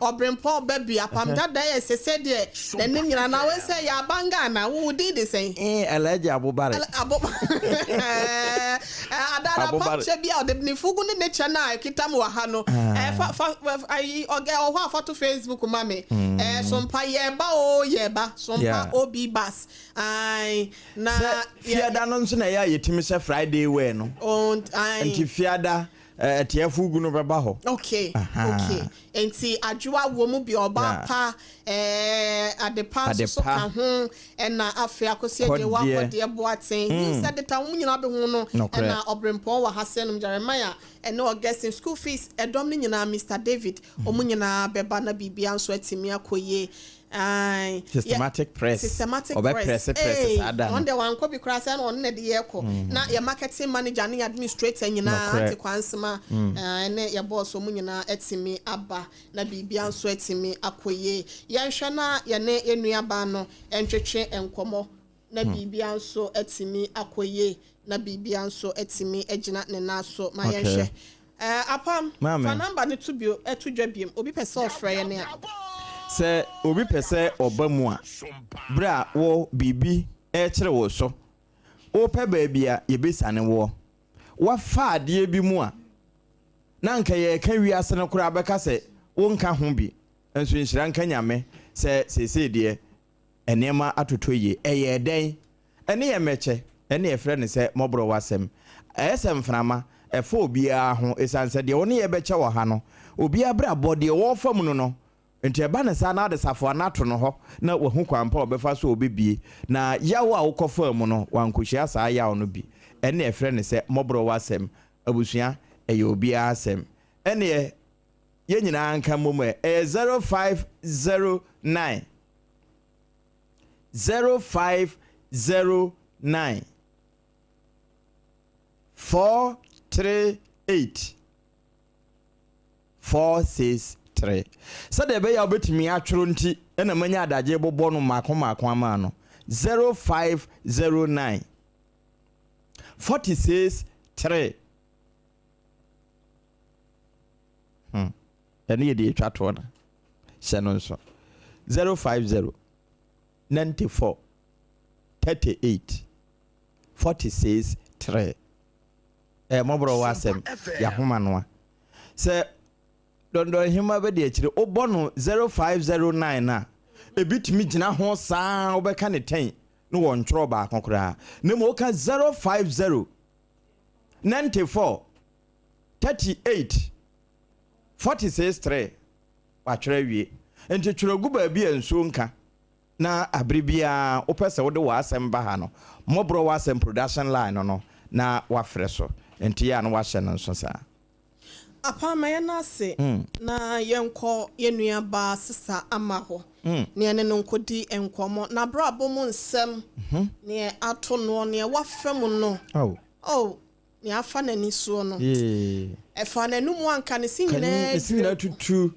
Ɔbrempɔn ba bi apam dada yɛ sese deɛ n'anim nyina na wei sɛ yɛ abanga ana wo din de sɛn? Eh Alhaji Abubare. Abo eh ada apam kyɛ bi a ɔde ne fugu ne ne kyɛ no a ɛkita mu wɔ ha no eh fa fa ayi ɔgɛ ɔhɔ a fa to Facebook ma me eh sompa yɛba o yɛba sompa obi bas ae na sɛ fiada no nso na ɛyɛ a yɛtumi hyɛ Friday wear no nti fiada Atiefo gu no bɛba hɔ. Okay, okay. Nti adwoa wɔ mu bi, ɔbaa pa, ɛɛ adepa nso so ka ho, ɛna afei akosi agye wɔ akɔdeɛ boaten. News editor wɔn nyinaa bɛ ho no, ɛna ɔbrempɔn wɔ ha sɛ nom Jeremiah ɛne Augustine school fees ɛdɔm no nyinaa Mister David wɔn nyinaa bɛba na biribiara nso atumi akɔ yie. Ae. Systematic press. Systematic Ɔbɛ press. press press Ee, saa da no. ɔno deɛ wankɔ bi koraa sɛ ɛna ɔno na ɛde yɛ kɔ. Mm. Na yɛ marketing manager ne yɛ administrator nyinaa Nokorɛ. ate Kwansema mm. ɛne yɛ boss wɔn nyinaa atumi aba na biribia nso atumi akɔ yie. Yɛnhwɛ na yɛne yɛn nuabaa no ntwetwe nkɔmmɔ na hmm. biribia nso atumi akɔ yie na biribia nso atumi agyina ne nan so ma yɛnhwɛ. Eh, Apam, fa number no to bio, to dwa biom. Obi pɛ sɛ ɔfrɛ yɛn a. Sɛ obi pɛ sɛ ɔba mu a, berɛ a wo biribi rekyere wo so, wopɛ baabi a yɛbɛsiane woɔ, woafa adeɛ bi mu a, na anka yɛreka wiase no koraa bɛka sɛ wonka ho bi, nso nhyira nka Nyame sɛ seesei deɛ nneɛma atotɔ yie. Ɛyɛɛ dɛn? Ɛne yɛ mmɛkyɛ, ɛne yɛfrɛ no sɛ mmɔborɔwasɛm. Ɛyɛ sɛ mframa, ɛfa obiara ho, ɛsiane sɛ deɛ wo ne yɛ bɛkyɛ wɔ ha no, obiara abrabɔ, deɛ ɔrefa mu no no, nti ɛba no saa na ade safoa no ato no hɔ na wahu kwan pa a ɔbɛfa so a ɔbɛbie, na yaw a wokɔfaa mu no, wankɔhyia saa yaw no bi. Ɛne yɛfrɛ no sɛ mmɔborɔwasɛm. Abusua, ɛyɛ obiara asɛm. Ɛneɛ yɛn nyinaa nka mmom ɛ, ɛyɛ 0509. 0509 438 463. Sɛdeɛ ɛbɛyɛ a wobɛtumi atwerɛ nti na manya adagye bobɔ no mmaako mmaako ama no. 0509 46 3. Hmm. Ɛno yɛ deɛ ɛtwa toɔ no. Hyɛ no nso. 050 94 38 46 3. Ɛyɛ mmɔborɔ wɔ asɛm yɛahoma no a. Sɛ dɔndɔnhema bɛdi akyire wobɔ no 0509 a ebi tumi gyina ho saa wobɛka ne tɛn na wɔntwerɛ baako koraa. Na mmom woka 050 94 38 46 3 Watwerɛ awie. Nti twerɛ gu baabi a nsuo nka na abere biara wopɛ sɛ wode w'asɛm ba ha no, mmɔborɔ w'asɛm production line no no na wafrɛ so. Nti yɛ a na wahyɛ no nso saa. Apa ma yɛn ase na yɛnkɔ yɛn nua baa Sista Ama hɔ na yɛne no nkɔdi nkɔmmɔ. N'abrabɔ mu nsɛm, neɛ ato noɔ, neɛ wafa mu no. Oh, Nea afa n'ani soɔ no. Ɛfa n'anum anka ne se nyinaa Ne se nyinaa tutu.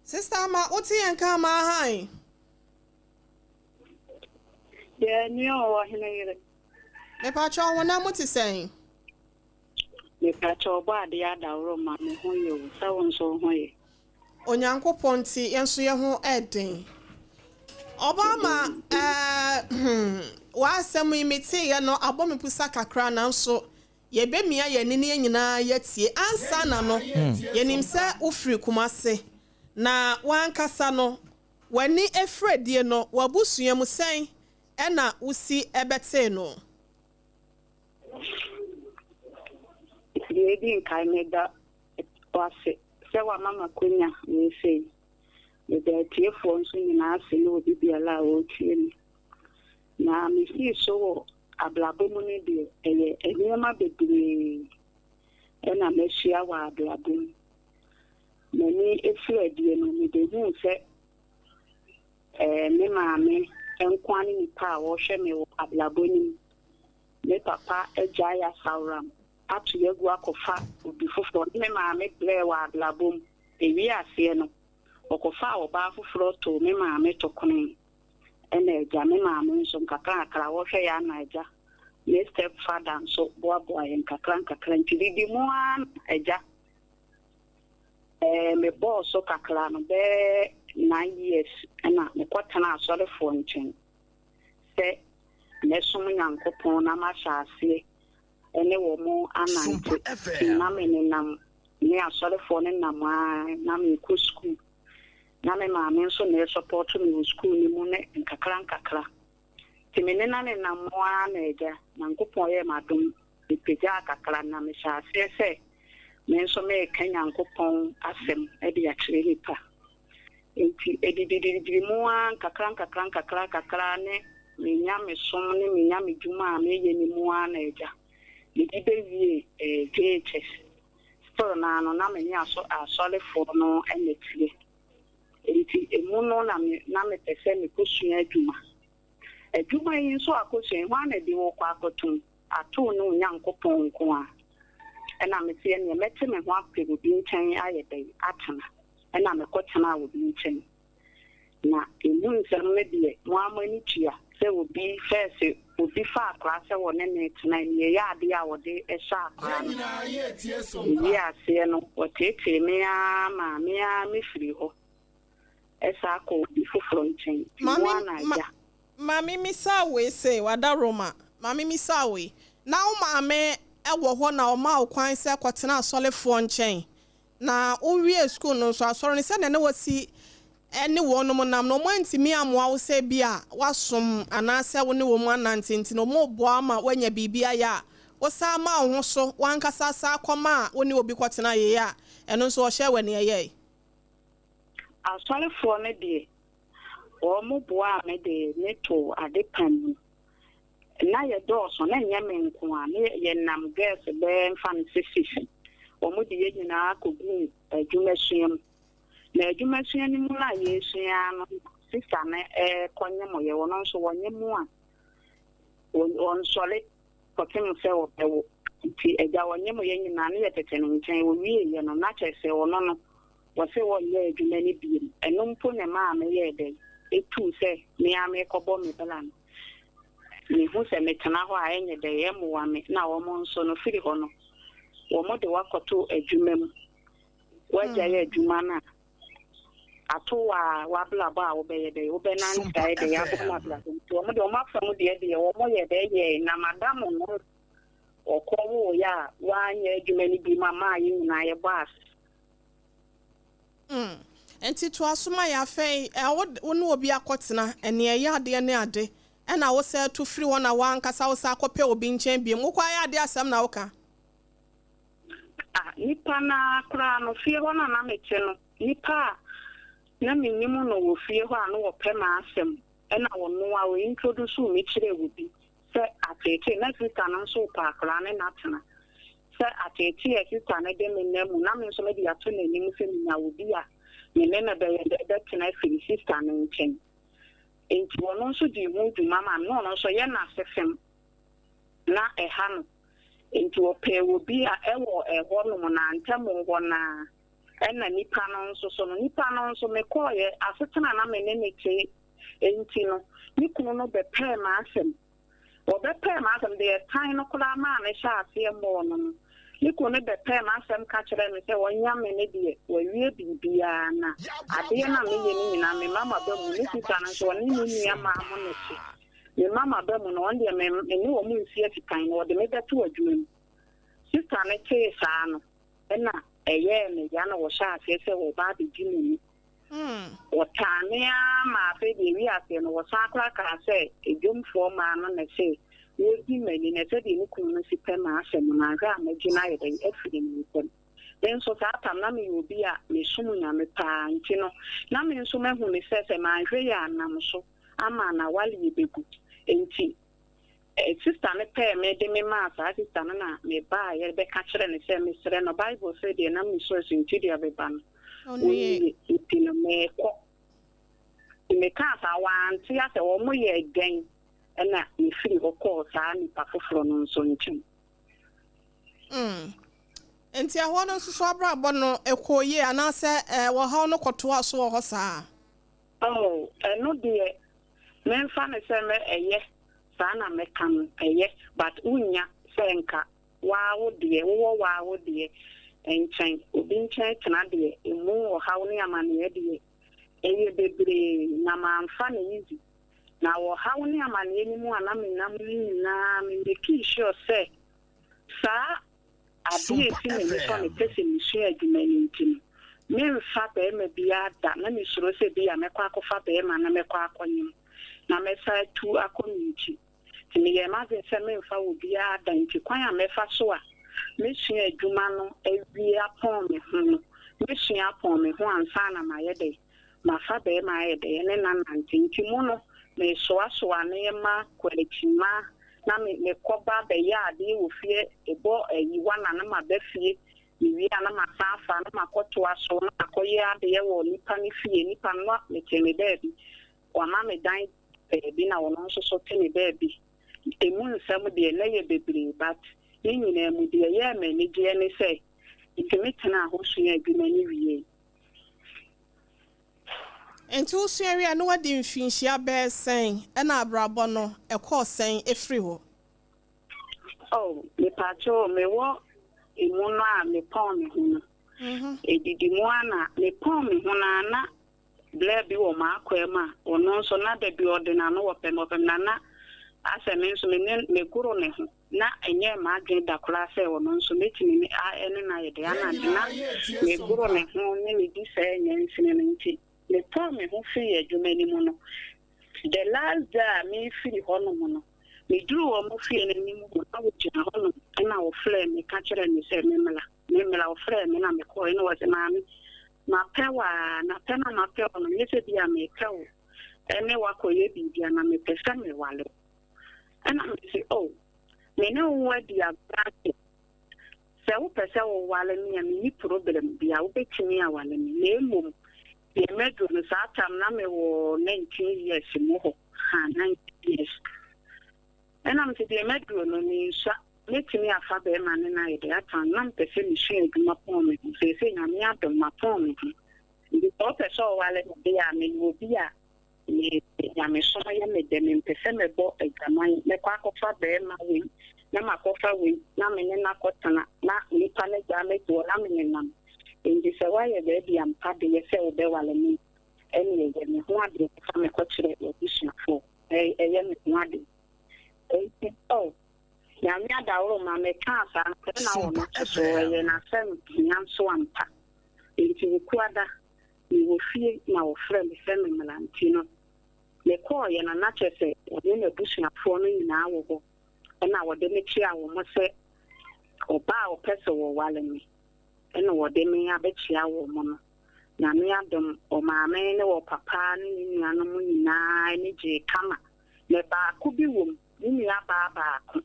Sister Ama, wote yɛn nka ama ahan? Yɛ nua ɔwɔ hene yere. Mepakyɛ wo honam mu te sɛn? Mepakyɛ ɔbɔ adeɛ adaworo ma me ho yɛ o, sɛ wo nso wo ho yɛ? Onyankopɔn nti yɛn nso yɛn ho ɛden. Ɔbaa ma ɛɛ hmm w'asɛm yi meteeɛ no abɔ me pusa kakra nanso yɛbɛmia yɛn ani na yɛn nyinaa yɛatie. Ansa na no yɛnim sɛ wofiri Kumase na w'ankasa no w'ani afiradie no w'abusua mu sɛn ɛna wosi bɛtee no? Deɛ ɛdi nkan meda wo ase sɛ woama me akwanya wei sei. Meda atiefoɔ nso nyinaa ase ne obi biara a ɔretie me. Na mesii so wɔ abrabɔ mu no deɛ, ɛyɛ nneɛma bebree na mahyia wɔ abrabɔ mu. M'ani firi adie no, mebɛhuu sɛ eh, me maame nkoa ne nipa a ɔrehwɛ me wɔ abrabɔ no mu. Me papa agyae asaworam ato yɛn agu akɔfa obi foforɔ. Ne me maame brɛɛ wɔ abrabɔ mu. Ɛwiee aseɛ no, ɔkɔfaa ɔbaa foforɔ too me maame tokonee. Ɛna agya, me maame nso nkakrankakra wɔhwɛ yɛn ana agya, me step father nso boaboa yɛn nkakrankakra. Nti didi mu ara na agya. Ɛɛ, mebɔɔ so kakra no, bɛyɛ 9 years ɛna mekɔtena asɔrefoɔ nkyɛn sɛ mɛsom Nyankopɔn na mahyɛ aseɛ ɛne wɔn anante. Na me nenam ne asɔrefoɔ no nam a na mekɔ sukuu, na me maame nso na ɛsupport me wɔ sukuu no mu ne nkakra nkakra. Nti me nena nenam mu ara na agya Nyankopɔn yɛɛ m'adom, mepagyaa kakra na mehyɛ aseɛ sɛ me nso meka Nyankopɔn asɛm de akyerɛ nipa. Nti ɛdididididi mu ara nkakra nkakra nkakra kakra ne me nyamesom ne me nyamedwuma a meyɛ ne mu ara na agya mede bɛwie JHS. Still naa no na me ne asɔrefoɔ no ɛna tie. Nti emu no na me na mepɛ sɛ mekɔsua adwuma. Adwuma yi nso akɔsua yi, hwan na de wo kɔ akɔtom atoo ne Onyankopɔn nko a? Ɛna mese ɛneɛ mɛte me ho apɛ obi nkyɛn ayɛ dɛn atena. Ɛna mekɔtenaa obi nkyɛn. Na emu nsɛm no deɛ, mo ara mo ani tua sɛ obi fɛɛse obi fa akora sɛ wɔne ne tena, ɛne ɛyɛ adeɛ a wɔde hyɛ akora no. Ewie aseɛ no, wɔteetee me ara ma me ara mefiri hɔ ɛsa akɔ obi foforɔ nkyɛn. Nti mo ara na agya. Maame misa wei sɛ wada Roma. Maame misa wei. Na wo maame ɛwɔ hɔ na ɔma wo kwan sɛ kɔtena asɔrefoɔ nkyɛn. Na wowie sukuu no nso, asɔre no sɛdeɛ na wasi ɛne wɔnom nam no, ɔmo antumi amoa wo sɛ bi a wasom anaasɛ wo ne wɔn anante, nti na ɔmo boa ma woanya biribi ayɛ a wosan ma wo ho so wankasa saa kɔma a wo ne obi kɔtena yie a, ɛno nso ɔhyɛ wɔ nea ɛyɛe. Asɔrefoɔ no deɛ, wɔn boaa me de me to ade pam mu. Na yɛdɔɔso, na nyɛ me nko a, ne yɛnam girls bɛɛ mfa no sɛ six. Wɔn de yɛn nyinaa kɔguu adwumasua mu. Na adwumasua no mu no a yɛresua no, sista no ɛrekɔnyem yɛ, ɔno nso wɔnyem a, wɔnsɔre kɔpem sɛ wɔbɛwo. Nti agya wɔnyem yɛn nyinaa ne yɛtete ne nkyɛn. Wɔwieeɛ no, na kyerɛ sɛ ɔno no, wɔse wɔnyɛ adwuma no biom. Ɛno mpo na ɛmaa meyɛɛ dɛn, ɛtuu sɛ me ara merekɔbɔ me bra no. Mehu sɛ metena hɔ a ɛnyɛ dɛn, ɛmmoa me. Na wɔn nso no, firi hɔ no, wɔn de wakɔto adwuma mu. Woagya yɛ adwuma no a, ato a wabrabɔ a wobɛyɛ dɛn, wobɛnante ayɛ dɛn abɔ no abrabɔ. Nti wɔn de wɔn afa mu deɛ wɔn yɛ dɛ yɛe. Na madam no ɔkɔ woeɛ a wanyɛ adwuma no bi ma maa yɛn nyinaa yɛbɔ ase. Nti to aso ma yɛ afei wo ne obi akɔtena ɛne ɛyɛ adeɛ ne ade, ɛna wo sɛ to firi hɔ na wankasa wo sɛ akɔpɛ obi nkyɛn biom, wokɔ ayɛ adeɛ asɛm na woka. Ah, nipa naa koraa no, fie hɔ no a na mete no, nipa a na menim no wɔ fie hɔ a na wɔpɛ m'asɛm, ɛna ɔno a ɔintroduce me kyerɛ wɔ bi sɛ ateetee na sista no nso pɛ akwaraa ne n'atena sɛ ateetee a sista no de me nam mu, na me nso mede ato n'anim sɛ menya obi a me ne no bɛyɛ dɛ bɛtena afiri sista no nkyɛn. Nti ɔno nso di ho dwuma ma me, na ɔno nso yɛ n'ase fam na ɛha no. Nti ɔpɛɛ obi a ɛwɔ ɛhɔ nom na ntam hɔ naa, ɛna nipa no nso so no, nipa no nso mekɔɔyɛ asetena na me ne ne te. Nti no ne kunu no bɛpɛɛ m'asɛm, wɔbɛpɛɛ m'asɛm deɛ ɛtan no koraa maa ne hyɛ aseɛ mmɔɔ no, ne kunu no bɛpɛɛ m'asɛm ka kyerɛɛ me sɛ ɔnya me ne deɛ wawie biribiara, na adeɛ no a meyɛ no nyinaa me mama ba mu. Ne sista no nso ɔne ne nua maa mo ne te me mama ba mu no, ɔno deɛ me ne wɔn nsi atipan na ɔde me bɛto adwuma mu. Sista no tee saa no, ɛna ɛyɛɛ me ya na wɔhyɛ aseɛ sɛ wɔba abɛgye m'ani. Wɔtaa me ara ma afei deɛ ewi aseɛ no, wɔsan koraa kaa sɛ edwomfoɔ maa no na sɛ wɔdi m'ani na sɛdeɛ ne kunu no si pɛ m'asɛm no, ahwɛ a mɛgye no ayɛ dɛn afiri ne nsam. Me nso saa tam na meyɛ obi a mesom Nyame paa, nti no na me nso mahu ne sɛ sɛ manhwɛ yɛ anam so ama n'awaleɛ bɛgu. Nti sista no pɛɛ me de me maa saa sista no, na mebaeɛ bɛka kyerɛ no sɛ mesrɛ no, Bible sɛ deɛ nam ne so asuntidua bɛba no ɔnnie, nti no meekɔ. Mekaa saa, wante asɛ wɔn yɛ dɛn, ɛna mefiri hɔ kɔɔ saa nipa foforɔ no nso nkyɛn. Nti ɛhɔ no nso so abrabɔ no ɛkɔɔ yie anaasɛ wɔhaw no kɔtoa so wɔ hɔ saa? Oh, ɛno deɛ memfa ne sɛ mɛ ɛyɛ saa na mɛka no ɛyɛ, but wonya sɛ nka waa wo deɛ wowɔ waa wo deɛ. nkyɛn. Obi nkyɛn tena deɛ, emu ɔhaw ne amaneɛ deɛ, ɛyɛ bebree, na mamfa no easy. Na wɔ haw ne amaneɛ no mu a na menam no nyinaa, me makii sure sɛ saa adeɛ a ɛsi m'ani so a mepɛ sɛ mesua adwuma yi nti no, memfa barima biara da. Na mesuro sɛ bi a mɛkɔ akɔfa barima na mɛkɔ akɔnyem na mɛsan atu akɔ me nkyi. Nti meyɛɛ m'adwene sɛ memfa obiara da nti kwan a mɛfa so a mɛsua adwuma no awie apɔn me ho no, mɛsua apɔn me ho ansa na mayɛ dɛn? Mafa barima ayɛ dɛn? Ɛne no anante. Nti mu no, mesoasoa nneɛma kɔ akyima na me mekɔba bɛyɛ adeɛ wɔ fie, ɛbɔ ayi wana na maba fie, mewie a na masan afa na makɔtoa so na makɔyɛ adeɛ wɔ nipa no fie. Nipa no na mete ne baabi, wama me dan baabi na ɔno nso so te ne baabi. Ɛmu nsɛm deɛ na ɛyɛ bebree but ne nyinaa mu deɛ ɛyɛɛ me anigyeɛ ne sɛ metumi tenaa hɔ suaa adwuma no wiei. Enti wosua wie a na wadi mfinhyia bɛyɛ sɛn ɛna abrabɔ no ɛkɔɔ sɛn ɛfiri hɔ? Oh mepaakyɛw mewɔ emu no a mepɔn me ho no ɛdidi mu a na mepɔn me ho no a na blɛ bi wɔ m'akwaa mu a ɔno nso na da bi ɔde n'ano wɔpɛ me ɔpɛ me na na asɛ me nso me ne megoro ne ho. Ná ɛnyɛɛ m'adwene da koraa sɛ ɔno nso mɛtumi ne ne no ayɛ dɛ anadwo. Ná megoro ne ho ne no di saa nyansini no nti, metɔɔ me ho firii adwuma no mu no. The last day a merefiri hɔnom no, meduruu wɔn fie no anim hɔ, na wɔgyina hɔnom na wɔfrɛɛ me ka kyerɛɛ me sɛ memmra. Memmra. Wɔfrɛɛ me na mekɔeɛ na wɔse, Maame, mapɛ wo ara, na pɛ no a mapɛ wo no, nyɛ sɛ bi a merepɛ wo ne wo akɔyɛ biribi anaa mepɛ sɛ meware wo. Ɛna mese, Oh, me ne wo adi agorɔ akyɛ. Sɛ wopɛ sɛ woware me a, menni problem biara, wobɛtumi aware me. Na mmom, deɛ maduru no, saa tam na mewɔ 19 years mu hɔ, ha, 19 years. Ɛna mese, deɛ maduru no, mensua. Mɛtumi afa bɛrima ne no ayɛ dɛ atan. Na mepɛ sɛ mesua adwuma pɔn me ho. Seesei Nyame adom, mapɔn me ho. Nti sɛ wopɛ sɛ ɔware me deɛ a, meyɛ obi a Me nyamesom yɛ me dɛ, mempɛ sɛ mɛbɔ adwaman, mɛkɔ akɔfa barima wei na makɔfa wei na me ne no akɔtena na nipa no agyaa me agu hɔ na me nenam. Enti sɛ woayɛ baabi ampa deɛ sɛ wobɛware me a, ɛnneɛ yɛ me ho adeɛ fa me kɔkyerɛ w'abusuafoɔ. Ɛyɛ me ho adeɛ. Enti oh, Nyame adaworo ma mekaa saa no, sɛ na ɔno nso so ɛyɛ n'asɛm hia nso ampa. Enti Wukuada Mewɔ fie na wɔfrɛɛ me sɛ memmra nti no, mekɔeɛ no na kyerɛ sɛ ɔne n'abusuafoɔ no nyinaa wɔ hɔ na wɔde me kyeaa wɔn sɛ ɔbaa a ɔpɛ sɛ wɔware me na wɔde me abɛkyea wɔn no. Nyame adom, ɔmaame ne ɔpapa ne ne nuanom nyinaa ani gyee kama. Na baako bi wɔ mu, ne nuabaa baako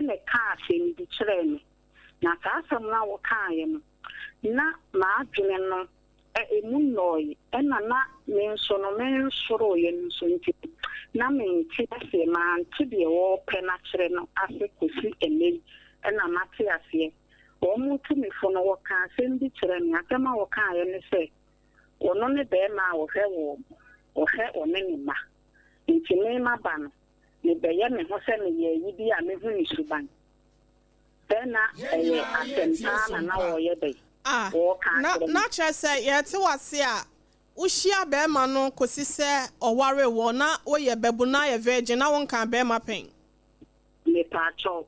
na ɛkaa asɛm bi kyerɛɛ me. Na saa asɛm no a wɔkaeɛ no, na m'adwene no emu nnɔɔe, ɛna na me nso no mensoroeɛ no nso nti, na mente aseɛ, mante deɛ wɔrepɛ no akyerɛ no ase kɔsi ɛnnɛ yi na mate aseɛ. Wɔn tumifo no, wɔkaa asɛm bi kyerɛɛ me, asɛm a wɔkaeɛ ne sɛ, ɔno ne barima a ɔhwɛ wɔn, ɔhwɛ ɔne ne mma, nti me maba no, mebɛyɛ me ho sɛ meyɛ ayi bi a mehu ne suban. Sɛ na ɛyɛ asɛm paa na na wɔreyɛ dɛn? A, Wɔreka na, akyerɛ me. na kyerɛ sɛ yɛte wo ase a, wohyia barima no kɔsi sɛ ɔware wo, na woyɛ babunu na ayɛ virgin, na wonkaa barima pɛn. Mepaakyɛw,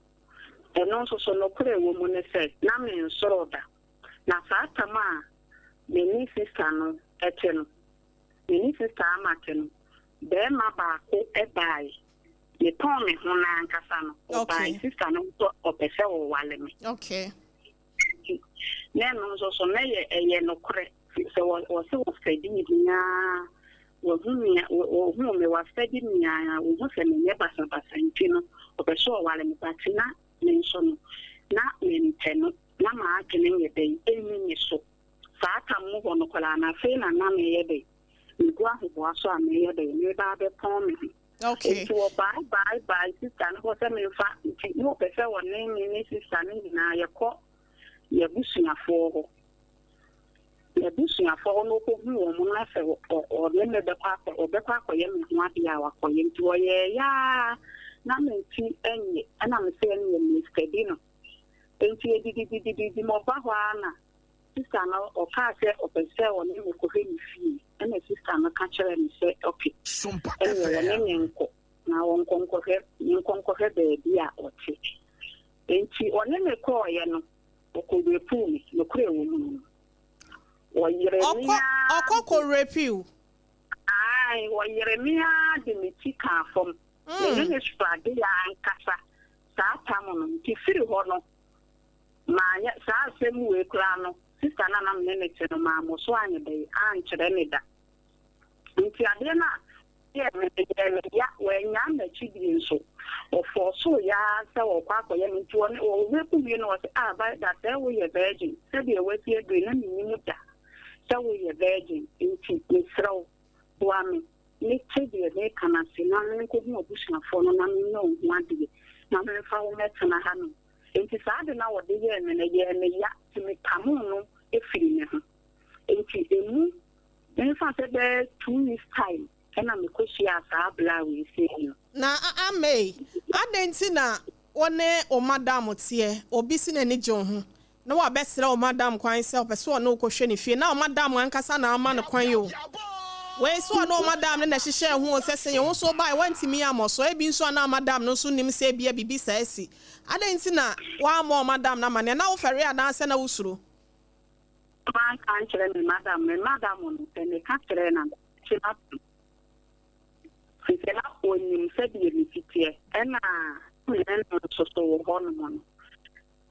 ɛno nso so nokorɛ a ɛwɔ mu ne sɛ, na mensoroo da. Na saa tam a me ne sista no te no, me ne sista Ama te no, barima baako baae. Metɔn me ho no ankasa no, ɔbaae sista no nso ɔpɛ sɛ ɔware me. Okay. Nti, na ɛno nso so na ɛyɛ ɛyɛ nokorɛ sɛ wɔse wɔsɛdi me nyinaa wɔhu me wɔhu me wɔasɛdi me a wɔhu sɛ menyɛ basabasa nti no ɔpɛ sɛ ɔware me but na me nso no na mempɛ no na m'adwene nyɛ dɛn ɛnni me so saa tam mu hɔ no koraa na afei na na meyɛ dɛn megu ahoboa so a meyɛ dɛn meba abɛpɔn me ho. Okay. Nti wɔbae bae bae sista no hɔ sɛ memfa nti na wɔpɛ sɛ wɔne me ne sista no nyinaa yɛkɔ yɛabusuafoɔ hɔ. Yɛabusuafoɔ hɔ na wɔkɔhu wɔn na sɛ ɔne me bɛkɔ akɔ ɔbɛkɔ akɔyɛ me ho adeɛ a wakɔyɛ nti wɔyɛɛyɛ ara na me nti ɛnyɛ ɛna me sɛ ɛneɛ mestadi no. Enti yɛdididididi ma ɔba hɔ ara na sista no ɔkaa sɛ ɔpɛ sɛ ɔne me kɔhwɛ ne fie. Ɛna sista no ka kyerɛɛ me sɛ ok, ɛneɛ wɔne me nkɔ na wɔnkɔ nkɔhwɛ menkɔ nkɔhwɛ baabi a ɔte. Enti ɔne me kɔeɛ no, ɔkɔ rapuu me, nokorɛ wɔ mu no. Wɔyeree me Ɔkɔ ara ɔkɔ de. kɔ rape wo. Ae, wɔyeree me ara de me ti kaa fam. Me ne no sradeeɛ ankasa saa tam no. Nti firi hɔ no, manyɛ saa asɛm wei koraa no, sista no a na me ne no te no, mammɔ so anyɛ dɛn ankyerɛ no da. Nti adeɛ no a ɔyɛɛ me no, ɛyɛɛ me ya. Wannyaa m'akyi bio nso. Ɔfɔɔsoo yɛ ara sɛ ɔrekɔ akɔyɛ me. Nti ɔne ɔreku wie no, ɔse, Ah, Vida, sɛ woyɛ virgin, sɛdeɛ woasi aduru yi, na mennim da sɛ woyɛ virgin. Nti mesrɛ wo, boa me mete deɛ mereka no ase na menkɔhu w'abusuafoɔ no na menyɛ wo ho adeɛ na memfa wo mmɛtena hanom. Enti saa ade no a wɔde yɛɛ me no, ɛyɛɛ me ya, nti mepamoo no firii me ho. Enti ɛmu, memfa sɛ bɛyɛ 2 weeks time ɛna mekɔhyiaa saa bla wei sei no. Na Amey, adɛn nti na wo ne wo madam teɛ? Obi se n'ani gye wo ho, na wabɛsrɛ wo madam kwan sɛ ɔpɛ sɛ ɔne wo kɔhwɛ ne fie, na wo madam ankasa na ama no kwan o. Wei nso ɔne wo madam no na ɛhyehyɛɛ ho o, sɛ sɛ wo nso wobaeɛ woantumi ammɔ so, ebi nso a na wo madam no nso nnim sɛ ebia biribi saa asi. Adɛn nti na woammɔ wo madam no amanneɛ? Na wofɛre anaasɛ na wosuro? Manka ankyerɛ me madam. Me madam no, sɛ meka kyerɛɛ no a, ɔbɛkye m'atom. Efisɛ na ɔnim sɛdeɛ me si teɛ. Ɛnna me ne no nso so wɔ hɔnom no,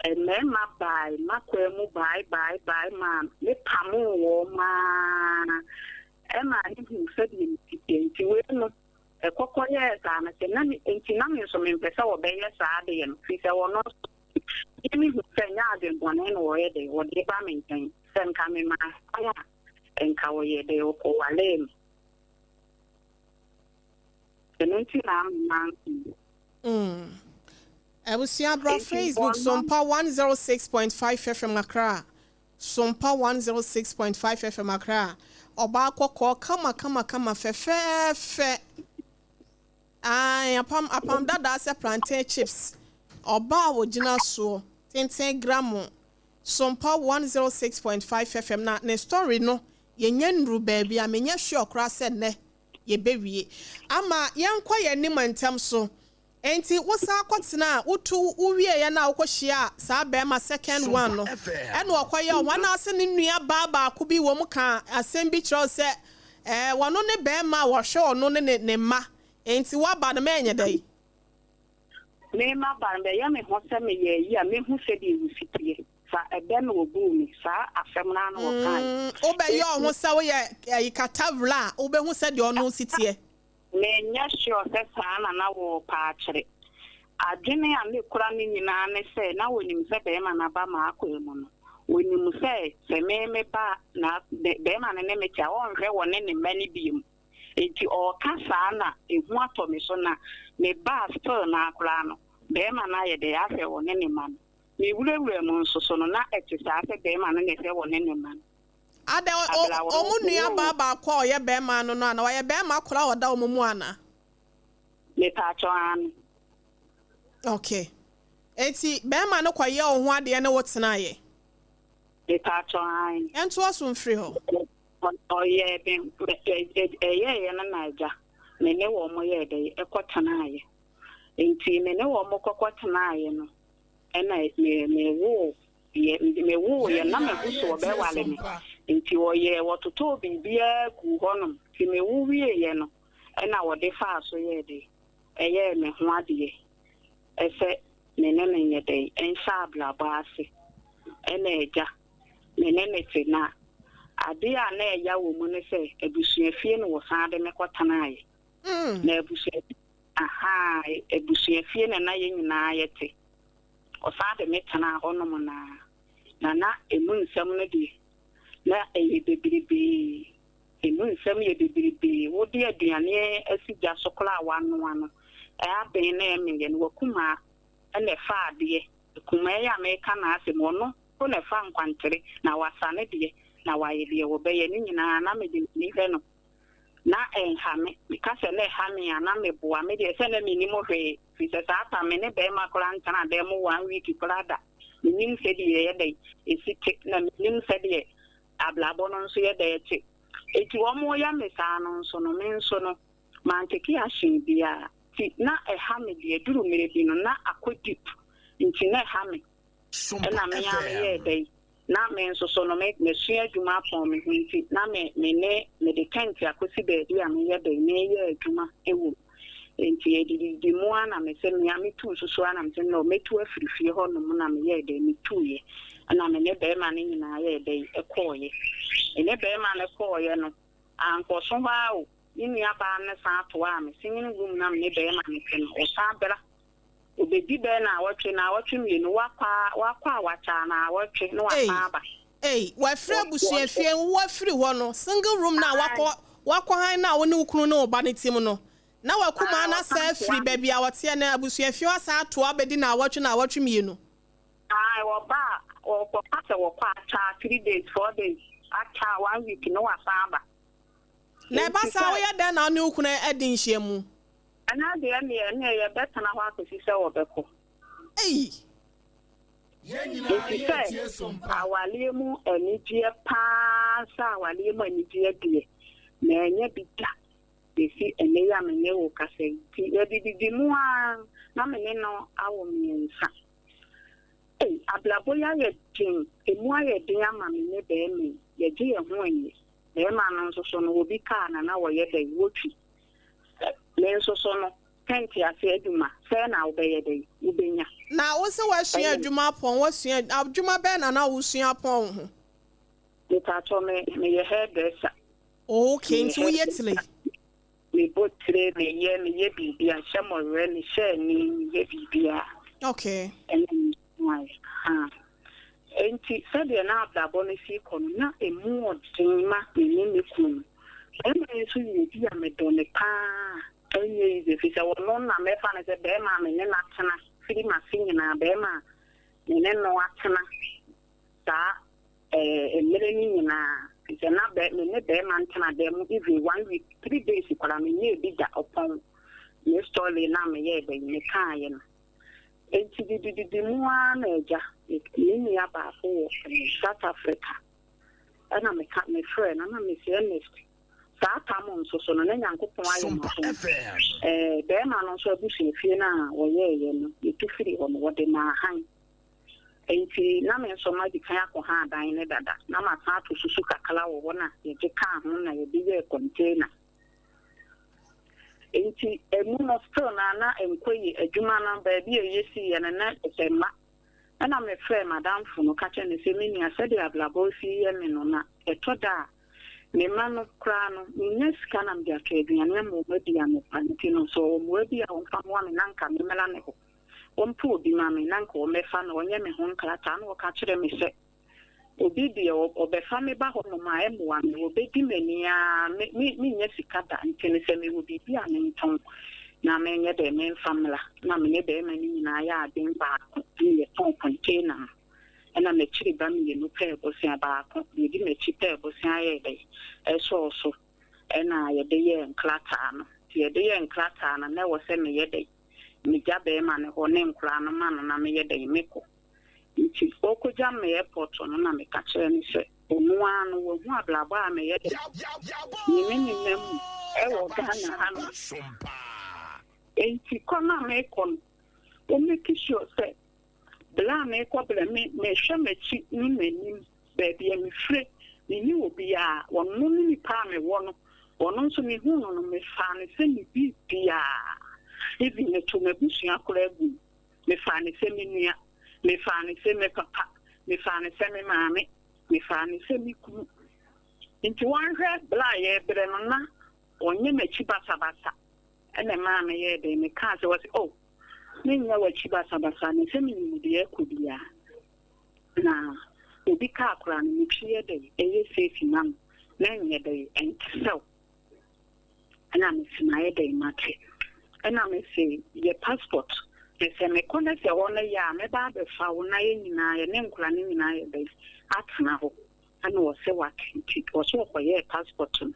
mmarima bae m'akwaa mu bae bae bae maa mepamoo wɔn ara maa mehuu sɛdeɛ me si teɛ. Nti wei no, ɛkɔ kɔyɛɛ saa no, sɛ na me, nti na me nso mempɛ sɛ wɔbɛyɛ saa adeɛ no, firi sɛ ɔno nso, me mehu sɛ ɛnyɛ adwemmɔne na ɔyɛ dɛ, ɔde reba me nkyɛn. Sɛ nka memaa kwan a, nka ɔyɛ dɛ, ɔkɔwaree me. Ɛno nti na ama manko yi. Mm. Abusua bra Enti Facebook wɔnam. Sompa 106.5 FM Accra Sompa 106.5 FM Accra Ɔbaa kɔkɔɔ kama kama kama fɛfɛɛfɛ Ae apam apam dadaa sɛ plantain chips Ɔbaa a ɔgyina soɔ tenten gramo Sompa 106.5 FM na ne story no yɛnya nnuru baabi a menyɛ sure koraa sɛ nnɛ yɛbɛwie ama yɛnkɔ yɛn anim ntɛm so. Enti wosan kɔtenaa, wotu wowieeɛ no a wokɔhyiaa saa barima second one no, ɛna ɔkɔyɛɛ wo ho anaasɛ ne nua baa baako bi wɔ mu kaa asɛm bi kyerɛ wo sɛ ɛɛ ɔno ne barima a ɔhwɛ ɔno ne ne ne mma, enti woaba no mɛnyɛ dɛn? Me maba no, bɛyɛ me ho sɛ meyɛ ayi a mɛhu sɛdeɛ wo si teɛ. Fa ɛbɛ na wɔbuu me. Saa asɛm no ara na wɔkaeɛ. Mm, wobɛyɛ wo ho Enti. sɛ woyɛ ɛyi katawura a, wobɛhu sɛdeɛ ɔno si teɛ. Menyɛ sure sɛ saa na na wɔrepɛ akyerɛ. Adwene a na ekura no nyinaa ne sɛ na wɔnim sɛ barima no aba m'akwaa mu no, wɔnim sɛ sɛ me meba na barima no ne me te a, ɔrenhwɛ wɔne ne mma no bio. Enti ɔreka saa na ehu atɔ me so na mebaa still no ara koraa no, barima no ayɛ dɛn ahwɛ wɔne ne mma no. Me wurawura mu nso so no, na ɛte saa sɛ barima no na ɛhwɛ wɔne ne mma no. Adɛn, Abla wɔn wɔn nua baa baako a ɔyɛ barima no no ana? Ɔyɛ barima koro a ɔda wɔn mu ana? Mepaakyɛw, aane. Okay. Enti barima no kɔyɛɛ wo ho adeɛ ne wo tenaeɛ? Mepaakyɛw, aane. Ɛntoa so mfiri hɔ. Ɔyɛɛ me, ɛyɛeɛ no na agya, me ne wɔn yɛɛ dɛn, ɛkɔtenaeɛ. Enti me ne wɔn kɔkɔtenaeɛ no, ɛna me mewoo yɛ mewoo yɛ na mahu so wɔbɛwale me nti wɔyɛɛ wɔtotɔɔ biribiara guu hɔnom nti mewo wieeɛ no ɛna wɔde faa so yɛɛ dɛ ɛyɛɛ me ho adeɛ ɛsɛ me ne no nyɛ dɛn ɛnhyɛ abrabɔ ase ɛna agya me ne no te na adeɛ a na ɛya wɔ mu ne sɛ abusuafie na wɔsan de me kɔtenaeɛ na abusua ahaa abusuafie na na yɛn nyinaa yɛte. Ɔsan de me tenaa hɔnom no ara, na na emu nsɛm no deɛ, na ɛyɛ bebrebe. Emu nsɛm yɛ bebrebe. Wode aduane asi gya so koraa a woanoa no, aben na ɛmeeɛ no, w'akumaa na ɛfa adeɛ. Akumaa yi a mereka n'asɛm yi, ɔno mpo na ɛfa nkwantere, na wasa ne deɛ, na wayɛ deɛ wɔbɛyɛ. Ne nyinaa, na mede m'ani hwɛ no. Na ɛnha me. Meka sɛ na ɛha me a, na meboa. Me deɛ, sɛ na mennim hwee. Firi sɛ saa tam me ne barima koraa ntenaa dan mu one week koraa da. Mennim sɛdeɛ ɛyɛ dɛn ɛsi te, na mennim sɛdeɛ abrabɔ no nso yɛ dɛn te. Enti wɔyɛ me saa no nso no, me nso no, manteke action biara. Nti na ɛha me deɛ, ɛduru mmerɛ bi no, na akɔ deep, nti na ɛha me. Ɛna me ara meyɛɛ dɛn, na me nso so no, me, masua adwuma apɔn me ho nti, na me, me ne, mede tɛnte akɔsi baabi a meyɛ dɛn, meyɛ adwuma wɔ mu. Enti ɛdididi mu ara na me sɛ me ara metuu susu ara na me sɛ no, mɛtu afiri fie hɔnom na meyɛɛ dɛn, metuiɛ. Ɛna me ne barima no nyinaa yɛɛ dɛn, kɔeɛ. Me ne barima no kɔeɛ no, ankɔso hɔ ara o, me nuabaa no san toaa me, singing room na me ne barima no te no, ɔsan bra. Ɔbɛdi bɛyɛ naawɔtwe, naawɔtwe mmienu, wakɔ a, wakɔ a wakyɛ a naawɔtwe na wasan aba. Ei, wafiri abusuafie, wo wafiri hɔ no, single room no a wakɔ, wakɔ han no a wo ne wo kunu ne wo ba no te mu no, na w'akumaa no asan afiri baabi a ɔteɛ no, abusuafie hɔ asan atoa abɛdi naawɔtwe, naawɔtwe mmienu. Ae, wɔba a, wɔkɔka sɛ wɔkɔ a, akyɛ a 3 days, 4 days, akyɛ a one week na wasan aba. Na ɛba saa a, woyɛ dɛn na wo ne wo kunu adi nhyiamu? Ɛno deɛ ɛneɛ yɛbɛtena hɔ akɔsi sɛ wɔbɛkɔ. Ei! Nti sɛ awareɛ mu anigyeɛ paa sɛ awareɛ mu anigyeɛ deɛ, manya bi da bɛsi ɛnnɛ yi a me ne wo kasa yi. Nti yɛdididi mu ara na me ne no awo mmiɛnsa. Ei, abrabɔ yi ayɛ den, ɛmu ayɛ den ama me ne barima yi. Yɛgye yɛn ho anni. Barima no nso so no, obi kaa na na wɔyɛ dɛn, wotwi. Me nso so no, tɛnte ase adwuma, sɛɛ na wobɛyɛ dɛn, wobɛnya. Na wo se woasua adwuma apɔn, woasua, adwuma bɛn na na wosua apɔn wo ho? Mepaatɔ me, meyɛ hairdresser. Okay, nti woyɛ tire? Mebɔ tire, meyɛ, meyɛ biribiara, mehyɛ mmɔwerɛ, mehyɛ ani, meyɛ biribiara. Ɛna mesuaeɛ, ahaa. Enti sɛdeɛ na abrabɔ no si rekɔ no, na ɛmu ɔden ma me ne me kunu no. Barima yi nso yɛ obi a medɔ no pa ara, ɛnyɛ easy ɛfiri sɛ ɔno na mɛfa no sɛ barima a me ne no atena firi m'ase nyinaa, barima a me ne no atena saa ɛɛ mmerɛ no nyinaa. Ɛfiri sɛ na bɛ me ne barima ntena dan mu even one week, 3 days koraa menyɛɛ bi da ɔpɔn me story no a meyɛɛ dɛn mekaaeɛ no. Enti didididi mu ara na agya, me nua baako wɔ South Africa, ɛna meka mefrɛɛ no na mese Ernest, saa tam nso so no na Nyankopɔn ayɛ m'adom. Ɛɛ bɛrima no nso abusuafie no a wɔyɛɛyɛ no, yɛtu firi hɔ no, wɔde maa han. Enti na me nso madi kan akɔha adan no dada, na masan ato susu kakra wɔ hɔ na yɛgye kaa ho na yɛde yɛɛ container. Enti emu no still na na ɛnkɔ yie, adwuma no baabi a yɛsiiɛ no na ɛsɛ mma. Ɛna mefrɛɛ m'adamfo no ka kyerɛɛ no sɛ, me nua sɛdeɛ abrabɔ resi reyɛ me no na ɛtɔ da a me mma no koraa no mennya sika na mede atɔ aduane ama wɔn adi anɔpa nti no sɛ ɔwɔ mmoa bi a ɔmfa mmoa me na nka memmra ne hɔ. Ɔmpɛ obi ma me na nka ɔmmɛfa me ɔnyɛ me ho nkrataa na ɔka kyerɛ me sɛ Obi deɛ ɔbɛfa me ba hɔnom a, ɛmmoa me. Wɔbɛdi m'ani ara, me, me, mennya sika da. Nti no, sɛ mewɔ biribi a mentɔn na menyɛ dɛ memfa mmra. Na me ne barima no nyinaa yɛ adwene baako na yɛtɔn container no. Ɛna m'akyiri ba mmienu pɛɛ bosea baako, deɛ ɔdi m'akyi pɛɛ bosea yɛɛ dɛ, ɛsɔɔ so. Ɛna yɛde yɛɛ nkrataa no. Nti yɛde yɛɛ nkrataa no, na ɛwɔ sɛ meyɛ dɛ, megya barima no hɔ ne nkwadaa no ma no na meyɛ dɛ, mekɔ. Nti ɔkɔgya me airport no na meka kyerɛɛ no sɛ ɔno ara no wahu abrabɔ a meyɛ dɛ me ne ne nam mu wɔ Ghana ha no. Nti kɔ no a mekɔ no, ɔ make sure sɛ berɛ a mekɔ berɛ me mehwɛ m'akyi ne m'anim baabi a mefire menni obiara, ɔno ne nipa a mewɔ no, ɔno nso mehuu no no mefaa no sɛ me biribiara, even meto m'abusua koraa gu mu. Mefaa no sɛ me nua, mefaa no sɛ me papa, mefaa no sɛ me maame, mefaa no sɛ me kunu. Nti wɔnhwɛ berɛ a yɛrebrɛ no na ɔnyɛ m'akyi basabasa. Ɛna ɛmaa meyɛɛ dɛn? Mekaa sɛ, ɔse, oh, menyɛ w'akyi basabasa na sɛ menim deɛ ɛkɔ biara. Na obi kaa koraa no, metwi yɛ dɛn? Ɛyɛ safe ma no na ɛnyɛ dɛn? Ɛnte sɛ wo. Ɛna mese mayɛ dɛn mate. Ɛna mese yɛ passport na sɛ mekɔ na sɛ hɔ no yɛ a mɛba abɛfa wo na yɛn nyinaa yɛne nkwadaa no nyinaa yɛ dɛn atena hɔ. Ɛna ɔse wate nti ɔse ɔkɔyɛɛ passport no.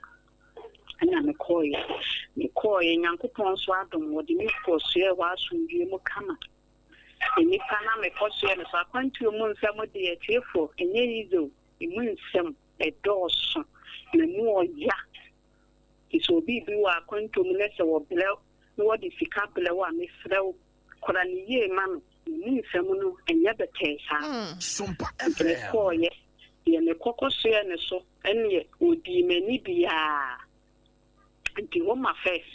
Ɛna mekɔɔyɛ. Mekɔɔyɛ Nyankopɔn nso adom wɔde me kɔɔ soɛɛ hɔ asomdwie mu kama. Nnipa na mekɔsoɛ no so. Akwantuo mu nsɛm deɛ atiefoɔ, ɛnyɛ easy o. Emu nsɛm ɛdɔɔso na emu ɔya. Nti sɛ obi bi wɔ akwantuo mu na sɛ wɔbrɛ na wɔde sika brɛ wo a, mesrɛ wo, kora no yie ma no. Na emu nsɛm no ɛnyɛ bɛtɛɛ saa. Nti mekɔɔeɛ, deɛ mekɔ kɔsoɛɛ no so ɛneɛ ɔdii m'ani biaa. Nti Home Affairs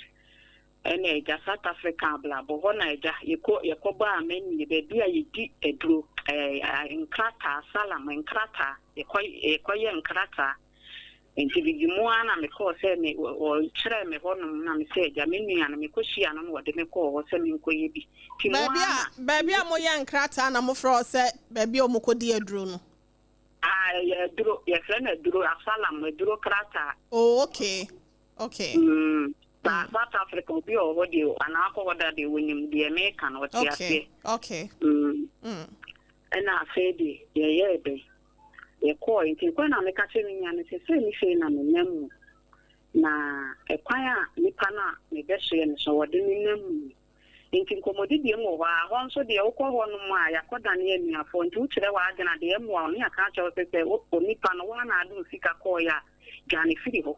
ɛna agya South Africa abrabɔ hɔ na agya yɛkɔ yɛkɔbɔ amannie baabi a yɛdi aduro ɛɛ nkrataa salam nkrataa yɛkɔ yɛkɔyɛ nkrataa nti bibi mu ara na mekɔɔ sɛ me wɔkyerɛɛ me hɔnom na me sɛ agya me nua no mekɔhyia no na wɔde me kɔɔ hɔ sɛ menkɔyɛ bi nti mu Baabi ara a na baabi a moyɛ nkrataa na mofrɛ hɔ sɛ baabi a wɔkɔdi aduro no. Ah, ɛyɛ aduro yɛfrɛ no aduro asalam aduro krataa. Oh, okay. Okay. Ba South Africa obi a ɔwɔ hɔ deɛ anaa akɔ hɔ da deɛ wɔnim deɛ meka no ɔte aseɛ. Okay. Ɛna afei deɛ yɛyɛɛ dɛn yɛkɔɔ nti kwan na meka kyerɛ me nua no sɛ sei ne sei na menam mu na ɛkwan a nipa no a mebɛsoɛ no so wɔde me nam mu nti nkɔmmɔdidie mu wɔ hɔ a hɔ nso deɛ wokɔ hɔ nom a yɛakɔdane anuafoɔ nti wokyerɛ w'adwene a deɛ ɛmmoa wo no yɛaka akyerɛ wo sɛ sɛ onipa no woa na ade wo sika kɔɔeɛ a dwane firi hɔ.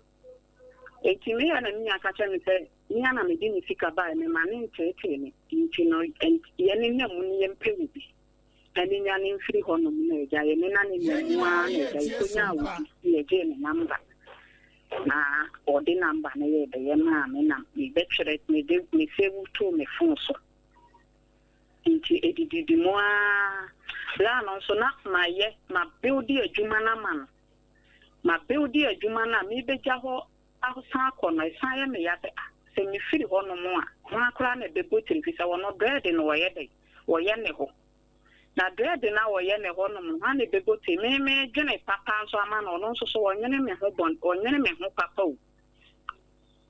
Enti me a na me nua ka kyerɛ me sɛ me a na mede ne sika bae, mema no nteetee me nti no, yɛnenam mu no yɛmpɛ wo bi na mennwane mfiri hɔnom na agya yɛ me na ne nam mu ara na agya yɛkɔnyaa wo bi na yɛgyee ne namba na ɔde namba no yɛɛ dɛ yɛmaa me na mebɛtwerɛ mede me save too me phone so nti ɛdididi mu ara berɛ a no nso na mayɛ mabuilde adwuma no ama no. Mabuilde adwuma no a merebɛgya hɔ asan akɔ no, ɛsan yɛ me ya sɛ ah, sɛ mefiri hɔnom a, hwan koraa na ɛbɛbɔ tiri? Ɛfiri sɛ ɔno dread no wɔyɛ dɛn? Wɔyɛ ne hɔ. Na dread no a wɔyɛ ne hɔnom no, hwan na ɛbɛbɔ tiri? Me medwene papa nso ama no, ɔno nso so ɔnwene me ho bɔn, ɔnwene me ho papa o.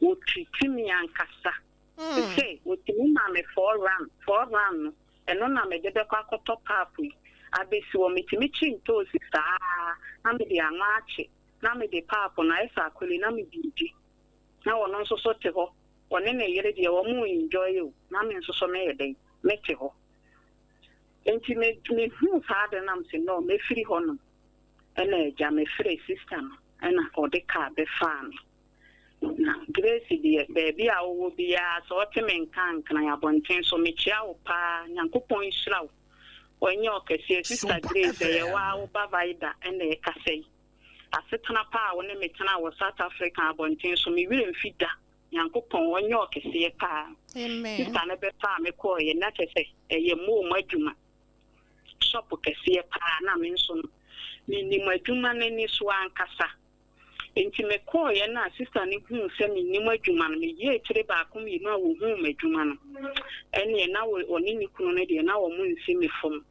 Wɔtriti me ankasa. Sɛ wɔtumi ma me 4 rand, 4 rand no, ɛno na mede bɛkɔ akɔtɔ pap yi abɛsi hɔ. Metumi kye ntoosi saa na mede anwa akye na mede pap no ayɛ sɛ akɔli na mede di. Na ɔno nso so te hɔ. Ɔne ne yere deɛ wɔn enjoy o. Na me nso so meyɛ dɛn? Mete hɔ. Nti me mehuu saa de nam sɛ no mefiri hɔ nom. Ɛna agya mefrɛ sister no ɛna ɔde kaa bɛfaa me. Na Grace deɛ baabi a wowɔ biara sɛ ɔte me nka nkran abɔnten so mekyia wo paa. Nyankopɔn nhyira wo. Ɔnyɛ ɔkɛseɛ Sister Grace ɛyɛ wo a wo ba Vida ɛna ɛkasa yi. Asetena pa a wo ne me tena wɔ South Africa abɔnten so me werɛ mfi da. Nyankopɔn ɔnyɛ ɔkɛseɛ paa. Amen. Sister no bɛfa a mekɔɔyɛ na kyerɛ sɛ ɛyɛ moo mu adwuma. Shop kɛseɛ paa na me nso no menim adwuma n'ani so ankasa. Nti mekɔɔyɛ no a sister no huu sɛ menim adwuma no, meyɛɛ tire baako mmienu a wɔhuu m'adwuma no. Ɛneɛ na ɔne ne kunu no deɛ na wɔn nsi me fam.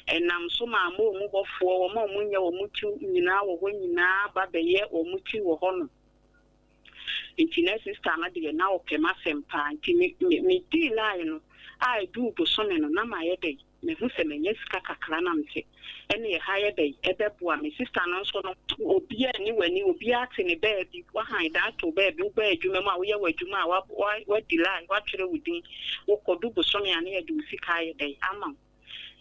Ɛnam so maa moo mu hɔfoɔ, wɔn a wɔnyɛ wɔn ti nyinaa wɔ hɔ nyinaa ba bɛyɛ wɔn ti wɔ hɔnom. Nti na sister no deɛ na ɔpɛ m'asɛm paa nti me me medii line no a ɛduu bosome no na mayɛ dɛn mehu sɛ manya sika kakra na mete ɛne ɛha yɛ dɛn ɛbɛboa me. Sister no nso no obiara ni w'ani, obiara te ne baabi, wahan da ato baabi, wobaa adwuma mu a woyɛ w'adwuma a wadi line, watwerɛ wo din, wokɔdu bosome a ne yɛde wo sika ayɛ dɛn ama wo.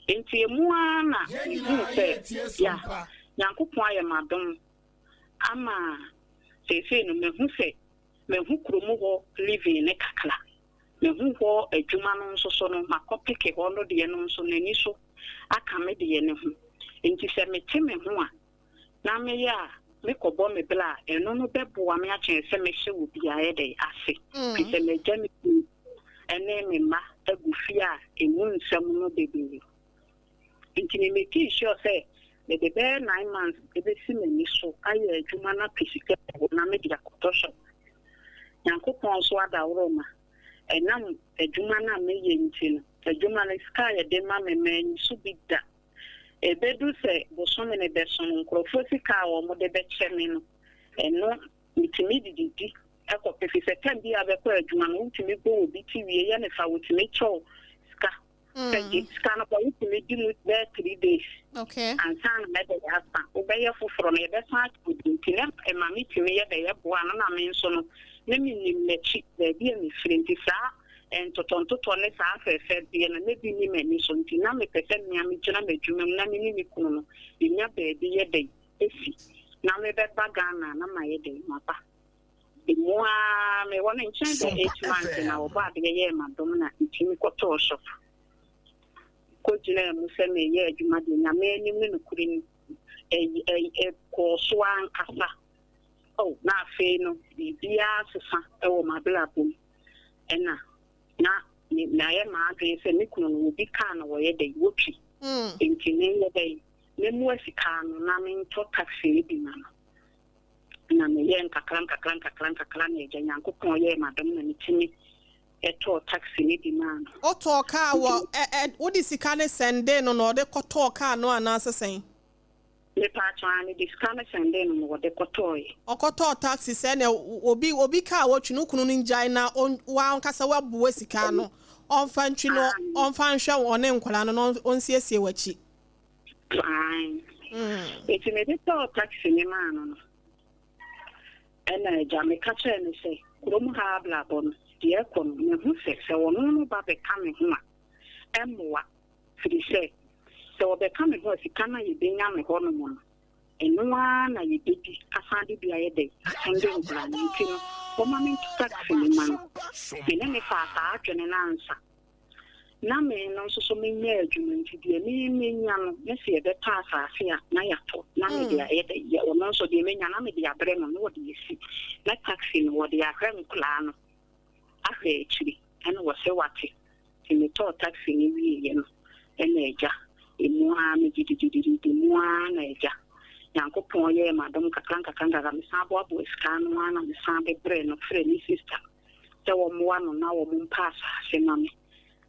Nti emu ara na mehuu sɛ ya Nyankopɔn ayɛ m'adom ama seesei no mehu sɛ mehu kurom hɔ living ne kakra. Mehu hɔ adwuma no nso so no makɔ peke hɔ no deɛ no nso n'ani so aka me deɛ ne ho. Nti sɛ mete me ho a na meyɛ a mekɔbɔ me bla a ɛno no bɛboa me akyɛn sɛ mehyɛ wɔ biara dɛn ase. Firi sɛ magya me kunu ɛne me mma agu fie a emu nsɛm no bebree. Nti me make sure sɛ mede bɛyɛ 9 months ɛbɛsi m'ani so ayɛ adwuma no apɛ sika wɔ na mede akɔtɔ shop. Nyankopɔn nso adaworo ma ɛnam adwuma no a meyɛ nti no, adwuma no sika a yɛde ma me manyi so bi da. Ɛbɛdu sɛ bosome no bɛso no, nkurɔfoɔ sika a wɔde bɛkyɛ me no, ɛno metumi de didi ɛkɔpɛ fi sɛ time bi a bɛkɔ adwuma no wotumi bɔ obi ti wie yɛ ne fa wotumi kyɛw sika sɛ gye sika no kɔ wotumi di mu bɛyɛ 3 days ansa na mɛbɛyɛ asa wobɛyɛ foforɔ no yɛbɛsan ato bi nti na ɛma metumi yɛ bɛyɛ boa no na me nso no na menim n'akyi baabi a mefiri nti saa. Ntotɔntotɔ ne saa afɛɛfɛdeɛ no, na bi nni m'ani so, nti na mepɛ sɛ me ara megyina m'adwuma mu na me ne me kunu no yɛnya baabi yɛ dɛn si, na mebɛba Ghana a na mayɛ dɛn maba. Emu ara mewɔ ne nkyɛn bɛ eight months na wɔbɔ adeɛ yɛɛ m'adom na metumi kɔtɔɔ shop kɔgyinaa mu sɛ mereyɛ adwuma deɛ Nyame anim ne nokorɛ ni, ɛkɔɔ so ankasa. Oh, na afei no biribiara asesa wɔ m'abrabɔ mu. Ɛna na me mayɛ m'adwene sɛ me kunu no obi kaa na wɔyɛ dɛn wotwi. Nti menyɛ dɛn memmua sika ano na mentɔ taxi no bi ma no. Na meyɛɛ nkakra nkakra nkakra nkakra na Agya Nyankopɔn yɛɛ m'adom na metumi tɔɔ taxi no bi maa no. Wotɔɔ kaa wɔ ɛ ɛ wode sika no sɛndee no na ɔde kɔtɔɔ kaa no anaasɛ sɛn? Mepaakyɛw, aane, mede sika no sɛndee no na wɔde kɔtɔɔe. Ɔkɔtɔɔ taxi sɛ nea obi obi kaa a wotwi no, wo kunu no ngyae na on w'ankasa w'aboa sika ano ɔnfa ntwi no ɔnfa nhwɛ wo ɔne nkwadaa no na ɔnsiesie w'akyi. Aane. Enti mede tɔɔ taxi no maa no no, ɛna agya meka kyerɛɛ no sɛ kurom ha abrabɔ no, deɛ ɛkɔ no, mahu sɛ sɛ ɔno no ba bɛka me ho a, ɛmmoa. Firi sɛ, sɛ wɔbɛka me ho a, sika no a yɛbɛnya no hɔnom no, ɛno ara na yɛbɛdi asan de bi ayɛ dɛn? Asɛnde nkwadaa no. Nti no, wɔmma mento taxi no mma no. Me ne no faa saa adwene no ansa. Na me no nso so menyɛ adwuma nti, deɛ me menya no, ne sɛ yɛbɛtɔ asase a, na yɛatɔ, na mede ayɛ dɛn? Yɛ, ɔno nso deɛ menya na mede abrɛ no, na ɔde asi. Na taxi no, wɔde ahwɛ nkwadaa no, ahwɛ akyiri, ɛna wɔsɛ wate. Nti metɔɔ taxi no wieeɛ no ɛna agya, ɛmu ara me gyididididi mu ara na agya, Nyankopɔn yɛɛ m'adom nkakra nkakra nkakra, mesan boaboa sika ano ara na mesan bebrɛɛ no frɛɛ me sister sɛ wɔmmoa no na wɔn mpɛ asaase ma me,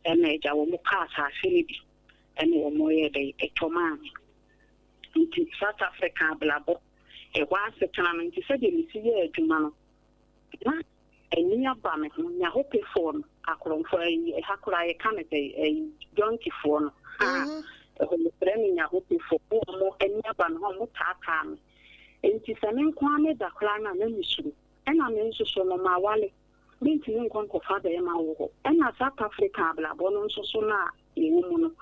ɛna agya wɔn pɛ asaase no bi ɛna wɔn yɛɛ dɛn ɛtɔ maa me. Nti South Africa abrabɔ, ɛhɔ asetena no, nti sɛdeɛ mesi yɛɛ adwuma no, na Ani aba me ho, Nyahopefoɔ no, akorɔmfoɔ, ayi, ɛha koraa yɛka no sɛ, ayi, dɔnkifoɔ no, ha, ɛhɔ yɛfrɛ no Nyahopefoɔ, wɔn ani aba me ho, wɔn taataa me. Enti sɛ me nko ara meda koraa no a, na mesuro. Ɛna me nso so no, mawale, mentumi nkɔ nkɔfa barima wɔ hɔ. Ɛna South Africa abrabɔ no nso so no a yɛwɔ mu no,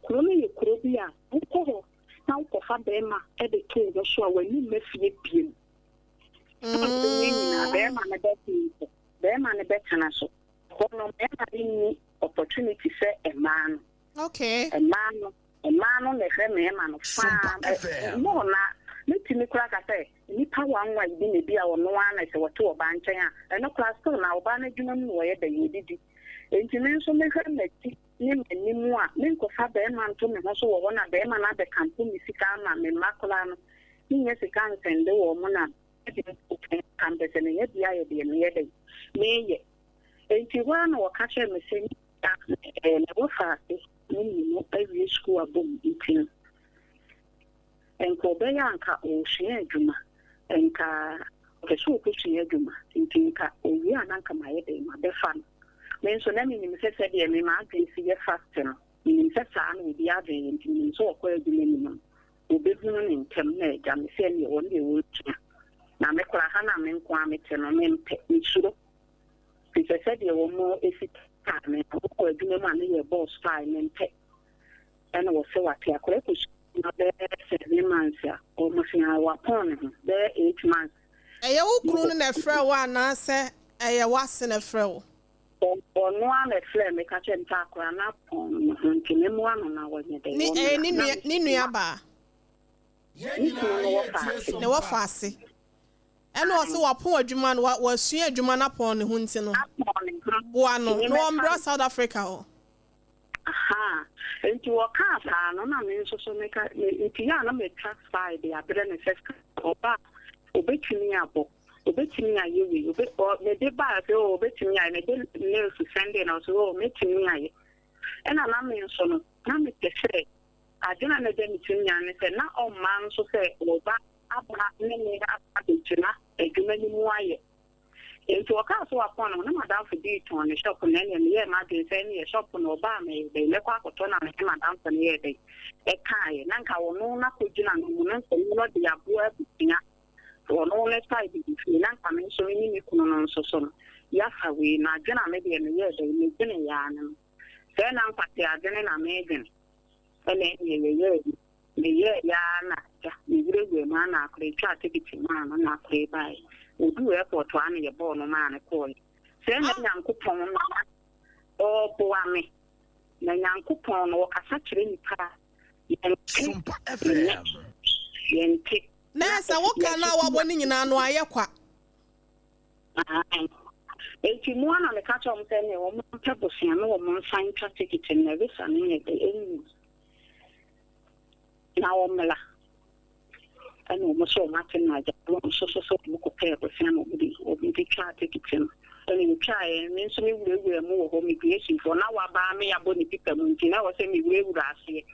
kuro no yɛ kuro bi a wokɔ hɔ na wokɔfa barima de to wo ho so a, w'ani mma fie biom. Ɔbɛyɛ nyinaa bɛrima no bɛtena so bɛrima no bɛtena so hɔ no mmarima no nni opportunity sɛ mmaa no. Okay. Mmaa no mmaa no na ɛhwɛ mmarima no faa more na metumi koraa ka sɛ nipa wanwa bi na bi a ɔno ara na sɛ wɔte ɔbaa nkyɛn a ɛno koraa still na ɔbaa no adwuma mu na wɔyɛ dɛ yɛdidi nti me nso mehwɛ m'akyi ne m'anim a menkɔfa bɛrima nto me ho so wɔ hɔ na bɛrima no abɛkampo me sika ama me mma koraa no Mennya sika nsɛnde wɔn na mede mpo ka mpɛ sɛ menya bi ayɛ deɛ meyɛ dɛn meyɛ. Enti hɔ ara na wɔka kyerɛɛ me sɛ ɛɛ mewɔ faase ne mmienu awie sukuu abom nti no, nka ɔbɛyɛ a nka ɔresua adwuma, nka ɔpɛ sɛ ɔkɔsua adwuma nti nka ɔwie a na nka mayɛ dɛn mabɛfa no. Me nso na menim sɛ sɛdeɛ me m'adwene si yɛ fast no, menim sɛ saa na obi adwene yɛ nti menim sɛ ɔkɔ adwuma nim no, wɔbɛhunu no ntɛm na agya me sɛ ɛnneɛ wɔn deɛ wɔresua. Na me koraa ha no a me nko ara mete no, mempɛ, mesuro. Firi sɛ sɛdeɛ wɔsi taa me no, wokɔ adwuma mu a meyɛ boss paa, mempɛ. Ɛna wɔsɛ wate akwadaa kɔsua adwuma bɛyɛ 7 months a, wɔn se a wapɔn ne ho bɛyɛ 8 months. Ɛyɛ wo kunu no na ɛfrɛ wo anaasɛ ɛyɛ w'ase na ɛfrɛ wo? Ɔno ara na ɛfrɛ me ka kyerɛ me sɛ akwadaa no apɔn ne ho nti memmoa no na wɔnyɛ dɛn Ne ɛyɛ ne nua ne nua baa. Ne kunu no wɔ faase. Ne wɔ faase. Ɛna ɔsɛ wapɔn adwuma no wasua adwuma no apɔn ne ho nti no. Apɔn ne ho. Boa no na ɔmbra South Africa hɔ. Aha nti wɔkaa saa no na me nso so meka nti yɛ a na matwa spy de abrɛ no sɛ ɔba a obetumi abɔ. Obetumi ayɛ wei, obe ɔ mede baa sɛ oh obetumi ayɛ, mede nails sɛndee no ɔse oh mɛtumi ayɛ. Ɛna na me nso no, na mepɛ sɛ adwene a na ɛda me tirim nyinaa ne sɛ na ɔmma nso sɛ ɔba aba ne me aba abɛgyina adwuma no mu ayɛ. Enti ɔkaa sɛ wapɔn no, na m'adamfo bi retɔn ne shop no, ɛnneɛ meyɛɛ m'adwene sɛ ɛnneɛ shop no ɔba a mɛyɛ dɛn, mɛkɔ akɔtɔ na me ne m'adamfo no yɛɛ dɛn, ɛkaeɛ. Na nka ɔno na kɔgyina no mu, na nka ɔno na ɔde aboa abusua. Ɔno ne side bi fie na nka me nso me ne me kunu no nso so no yɛafa wei no, adwene a me deɛ meyɛɛ dɛn, medweneeɛ ara ne no. Sɛɛ na nkwasea adwene na meredwene. Ɛna ɛnneɛ yɛyɛɛ bi. Meyɛeɛ ara na agya, mewurawuraa mu ara na akora yi twaa tekiti maa no na akora yi baeɛ. Ɔduu airport hɔ ara na yɛbɔɔ no maa no kɔeɛ. Sɛɛ na Nyankopɔn na ɔreboa me. Na Nyankopɔn no, ɔkasa kyerɛ nnipa a, yɛnte ne nne, yɛnte. Na sɛ wo ka no a woabɔ no nyinaa no ayɛ kwa. Aane. Enti mo ara na meka kyerɛɛ wɔn sɛ ɛnneɛ wɔn mpɛ bosea na wɔn nsan ntwa tekiti no na visa no nyɛ dɛ ɛnwu na wɔmmra. Ɛna wɔn nso wɔn ate no agya wɔn nso so sɛ wɔn kɔpɛɛ bosea na wɔn de wɔn de twaa tekiti no. Ɛna wɔtwaeɛ, me nso me wurawuraa mu wɔ hɔ migration foɔ na wabaa me abɔ ne pipa mu nti na ɛwɔ sɛ me wurawura aseɛ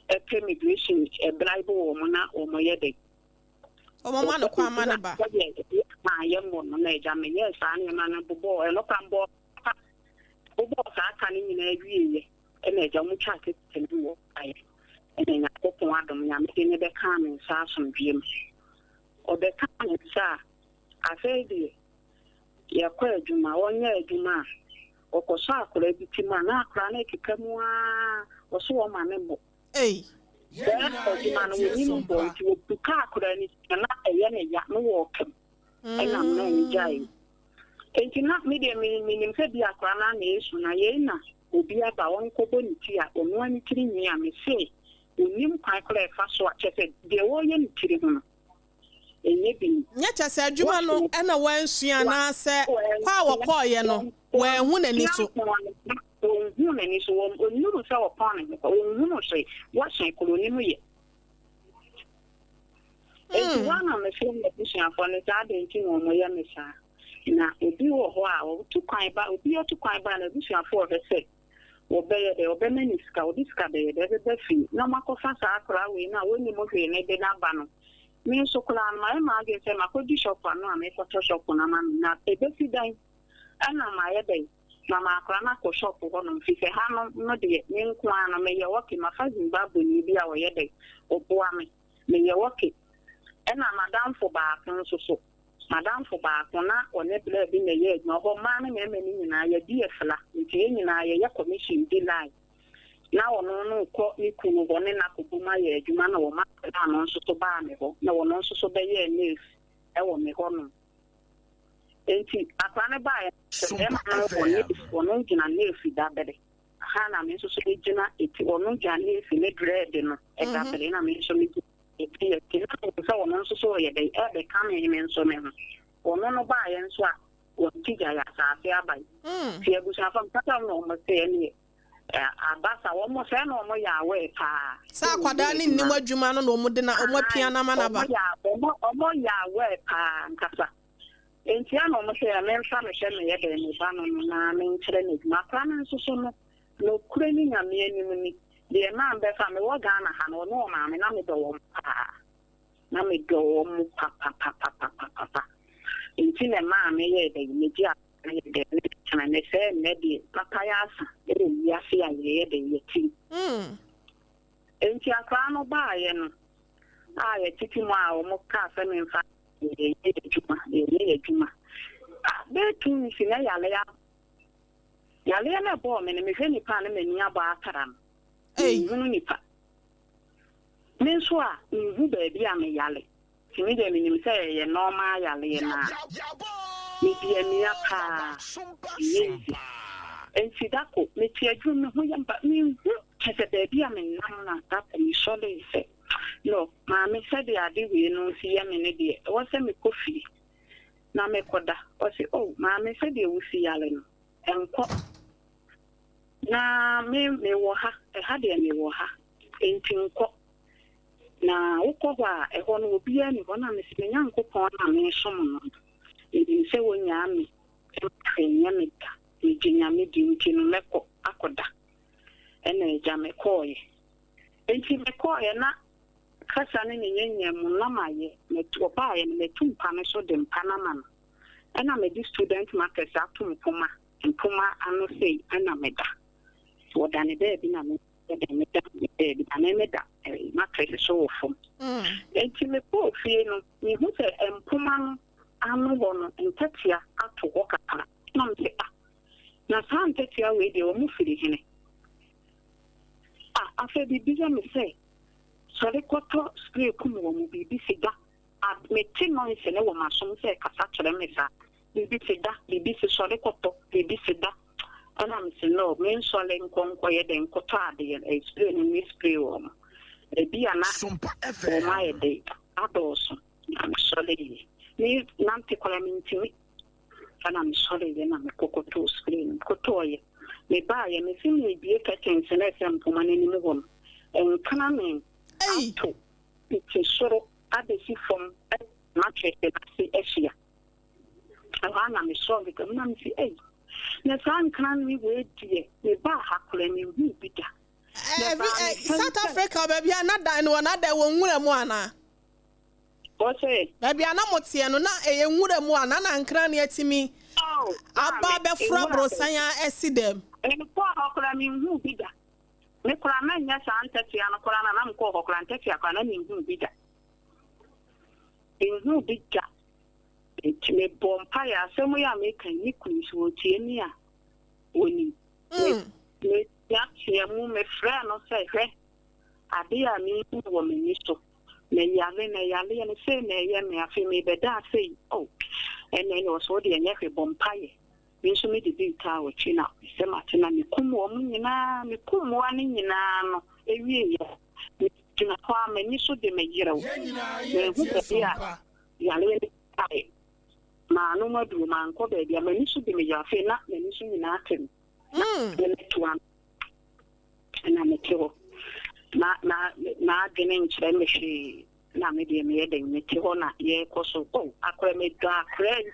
ɛpɛ migration ɛbribe wɔn na wɔn yɛ dɛ. Wɔn ma no kwan ma ne ba. Sɛdeɛ maa yɛmmɔ no na agya meyɛɛ saa nneɛma no bobɔɔ ɛno kora mbɔɔ pa bobɔɔ saa ka no nyinaa wieeɛ ɛna agya wɔn twaa tete no wɔ ayɛ ɛna Nyankopɔn adom Nyame de ne bɛkaa me nsa asomdwoeɛ mu ɔbɛkaa me nsa a afei deɛ yɛkɔ adwuma ɔnyɛ adwuma a ɔkɔsɔ akwadaa bi ti mu a na akwadaa no rekeka mu ara ɔso ɔma ne bɔ Ei. Saa adwuma no wɔnim bɔ nti wɔbuka akwadaa no ti no na ɛyɛ ne ya na wɔreka mu ɛna mmaa no gyae. Nti na me deɛ me menim sɛ bi akwadaa no ana ɛresu na yei na obi aba ɔnkɔbɔ ne ti a ɔno ara ne tiri nwi a mese ɔnim kwan koraa ɛfa so a kyerɛ sɛ deɛ wɔreyɛ ne tiri ho no ɛnyɛ bi ni. Nyɛ kyɛ sɛ adwuma no na wansua anaasɛ kɔ a wɔkɔeɛ no wanhu n'ani so. Ɔnhuu n'ani so, ɔnnuruu sɛ ɔpɔn ne ho kwa, ɔnhunuu hwee, wɔhyɛn kuro no mu yɛ. Enti hɔ na mefrɛ m'abusuafoɔ no sɛ adɛn nti na wɔyɛ me saa? Na obi wɔ hɔ a ɔtu kwan ba, obi atu kwan ba a n'abusuafoɔ hwɛ sɛ wɔbɛyɛ dɛ, wɔbɛma no sika, wɔde sika bɛyɛ dɛ, ɛbɛba fie na wɔakɔfa saa akwadaa wei no a wɔnnim hwee no de no aba no. Me nso koraa no, mayɛ m'adwene sɛ makɔdi shop ano a merekɔtɔ shop no ama no, na ɛbɛsi dɛn na mayɛ dɛn? Ma m'akora no akɔ shop hɔ nom fisɛ ha nom no deɛ me nko ara no meyɛ ok mafa Zimbabweni bi a ɔyɛ dɛn ɔboa me meyɛ ok ɛna madamfo baako nso so madamfo baako na ɔne braa bi na ɛyɛ adwuma hɔ mmaa ne mmarima no nyinaa yɛdi afira nti yɛn nyinaa yɛyɛ commission di line na ɔno no kɔ ne kunu hɔ ne no akɔbom ayɛ adwuma na wɔma braa no nso so baa me hɔ na ɔno nso so bɛyɛɛ nurse ɛwɔ me hɔ nom. Enti akora no baeɛ no, sɛ bɛrima no wɔ nurse, ɔno gyina nurse dabere, ha na me nso so megyina eti, ɔno gyina nurse ne dread no dabere, na me nso megyina eti eti, na mehu sɛ ɔno nso so ɔyɛ dɛn, ɛrebɛka me me nso me ho. Ɔno no baeɛ nso a, wɔn ti gyae asaase aba yi. Nti abusuafoɔ mekasa na wɔn se ɛneɛ aba sa, wɔn sɛ na wɔn yɛ aware paa. Sɛ akwadaa no nnim adwuma no na wɔn de na wɔn apia no ama no aba. Wɔn yɛ aware paa ankasa. Enti ana wɔn sɛ memfa no sɛ meyɛ dɛn me ba no no na menkyerɛ no adwuma. Akwadaa no nso so no, nokorɛ ne Nyame anim ni, deɛ maa mbɛfa mewɔ Ghana ha no, ɔne ɔmaame na medɔ wɔn paa. Na medɔ wɔn papapapapapa. Enti na ɛmaa meyɛɛ dɛn, megye akwadaa no yɛ dɛn, ne tena ne sɛ nnɛ deɛ papa yɛ asa wɔ wiase a yɛyɛ dɛn yɛte mu. Enti akwadaa no baeɛ no a yɛtete mu a wɔkaa sɛ memfa Yɛyɛ yɛn adwuma, yɛyɛ yɛn adwuma. Ah, bɛyɛ 2 weeks na yareɛ abɔ. Yareɛ no ɛbɔɔ me no, mehwɛ nipa a na m'ani abɔ atara no. Menhunu nipa. Me nso a, menhu baabi a meyare. Nti me deɛ menim sɛ ɛyɛ normal yareɛ no a. Medi amia paa. Ɛnyɛ easy. Nti da ko, mete adwuma me ho yɛ mba, menhu kyerɛ sɛ baabi a menam no a, da ko mesɔree sɛ. No, maame, sɛdeɛ ade wei no si yɛ me no deɛ, ɛwɔ sɛ mekɔ fie na mekɔda. Ɔse, Oh, maame, sɛdeɛ wosi yare no, nkɔ. Na me, mewɔ ha, ɛha deɛ mewɔ ha, enti nkɔ. Na wokɔ hɔ a, ɛhɔ no obiara nni hɔ. Na mese, Me Nyankopɔn no a meresom no no, menim sɛ ɔnnyaa me mma hwee nyɛ me da. Megye Nyame di nti no, mɛkɔ akɔda. Ɛna agya, mekɔeɛ. Enti mekɔeɛ na kasa ne ne nyɛnyɛn mu na mayɛ, matu, ɔbaeɛ no matu mpa no so de mpa no ama no, ɛna mede student mattress ato mpoma, mpoma ano sei ɛna meda. Ɔda ne baabi na me dɛ meda me baabi, na me meda eh, mattress so wɔ fam. Enti mekɔɔ fie no, mehu sɛ mpoma no ano hɔ no ntatea ato hɔ kakra. Na ntatia wei deɛ wɔn firi hene? Ah, afei biribi yɛ me sɛ sɔre kɔtɔ spray kum wɔn, biribi si da. Ah, mete noise no wɔ m'asom sɛ ɛkasa kyerɛ me saa. Biribi se da, biribi se sɔre kɔtɔ, biribi se da. Ɛna mese no, mensɔre nkɔ nkɔyɛ dɛn nkɔtɔ adeɛ no, spray no me spray wɔn. Ebi a na wɔn ayɛ dɛ adɔɔso na mesɔre yɛ. Me nante koraa mentumi. Ɛna mesɔre yɛ na mekɔ kɔtɔɔ spray no. Mekɔtɔɔyɛ. Mebaayɛ mese merebie curtains no ɛsɛ mpoma no anim hɔ no. Nkraman ato pete soro abɛsi fam mattress no ase ahyia. Ɛhɔ ara na mesɔɔ nkeka mu na mese, Ei, na saa nkranne wei deɛ, mebaa ha koraa menhuu bi da. Na ɛbaa me nkyɛn South sɛ. Africa baabi a na dan no wɔ na dan wɔ nwura mu anaa? Wɔse. Baabi a na moteɛ no na ɛyɛ nwura mu anaa na nkranne atumi Oh, aba maame, abɛforo nwura aborosan bɛn. a asi dɛm? Mekɔɔ hɔ koraa menhuu bi da. Me koraa na ɛnyɛ saa ntɛtea no koraa na na mekɔɔ hɔ koraa ntɛtea koraa na menhuu bi da. Menhuu bi da. Enti mebɔɔ mpaeɛ. Asɛm yi a meka yi, me kunu, sɛ ɔtie me a, ɔnim. Meteatea mu, mefrɛɛ no sɛ, Hwɛ, adeɛ a mehu wɔ m'ani so. Meyare, na yareɛ no, sei na ɛyɛ me, afei merebɛda ase yi. Oh, ɛnna ɛnna ɔsɛ wo deɛ nyɛ hwee, bɔ mpaeɛ. Me nso mede bi retaa w'akyi na sɛ mate na mekum wɔn nyinaa, mekum mmoa no nyinaa no wieeɛ. Megyina hɔ ara, m'ani so de me yerɛw. Manhu baabi a yareɛ no baeɛ. Mannom aduro, mankɔ baabi a, m'ani so de me yerɛw. Afei na m'ani so nyinaa te me. Na me to ano na mete hɔ. Na na n'adwene nkyerɛ me hwee. Na me deɛ meyɛ dɛn? Mete hɔ na yɛrekɔ so. Oh, akora medɔ akora yi.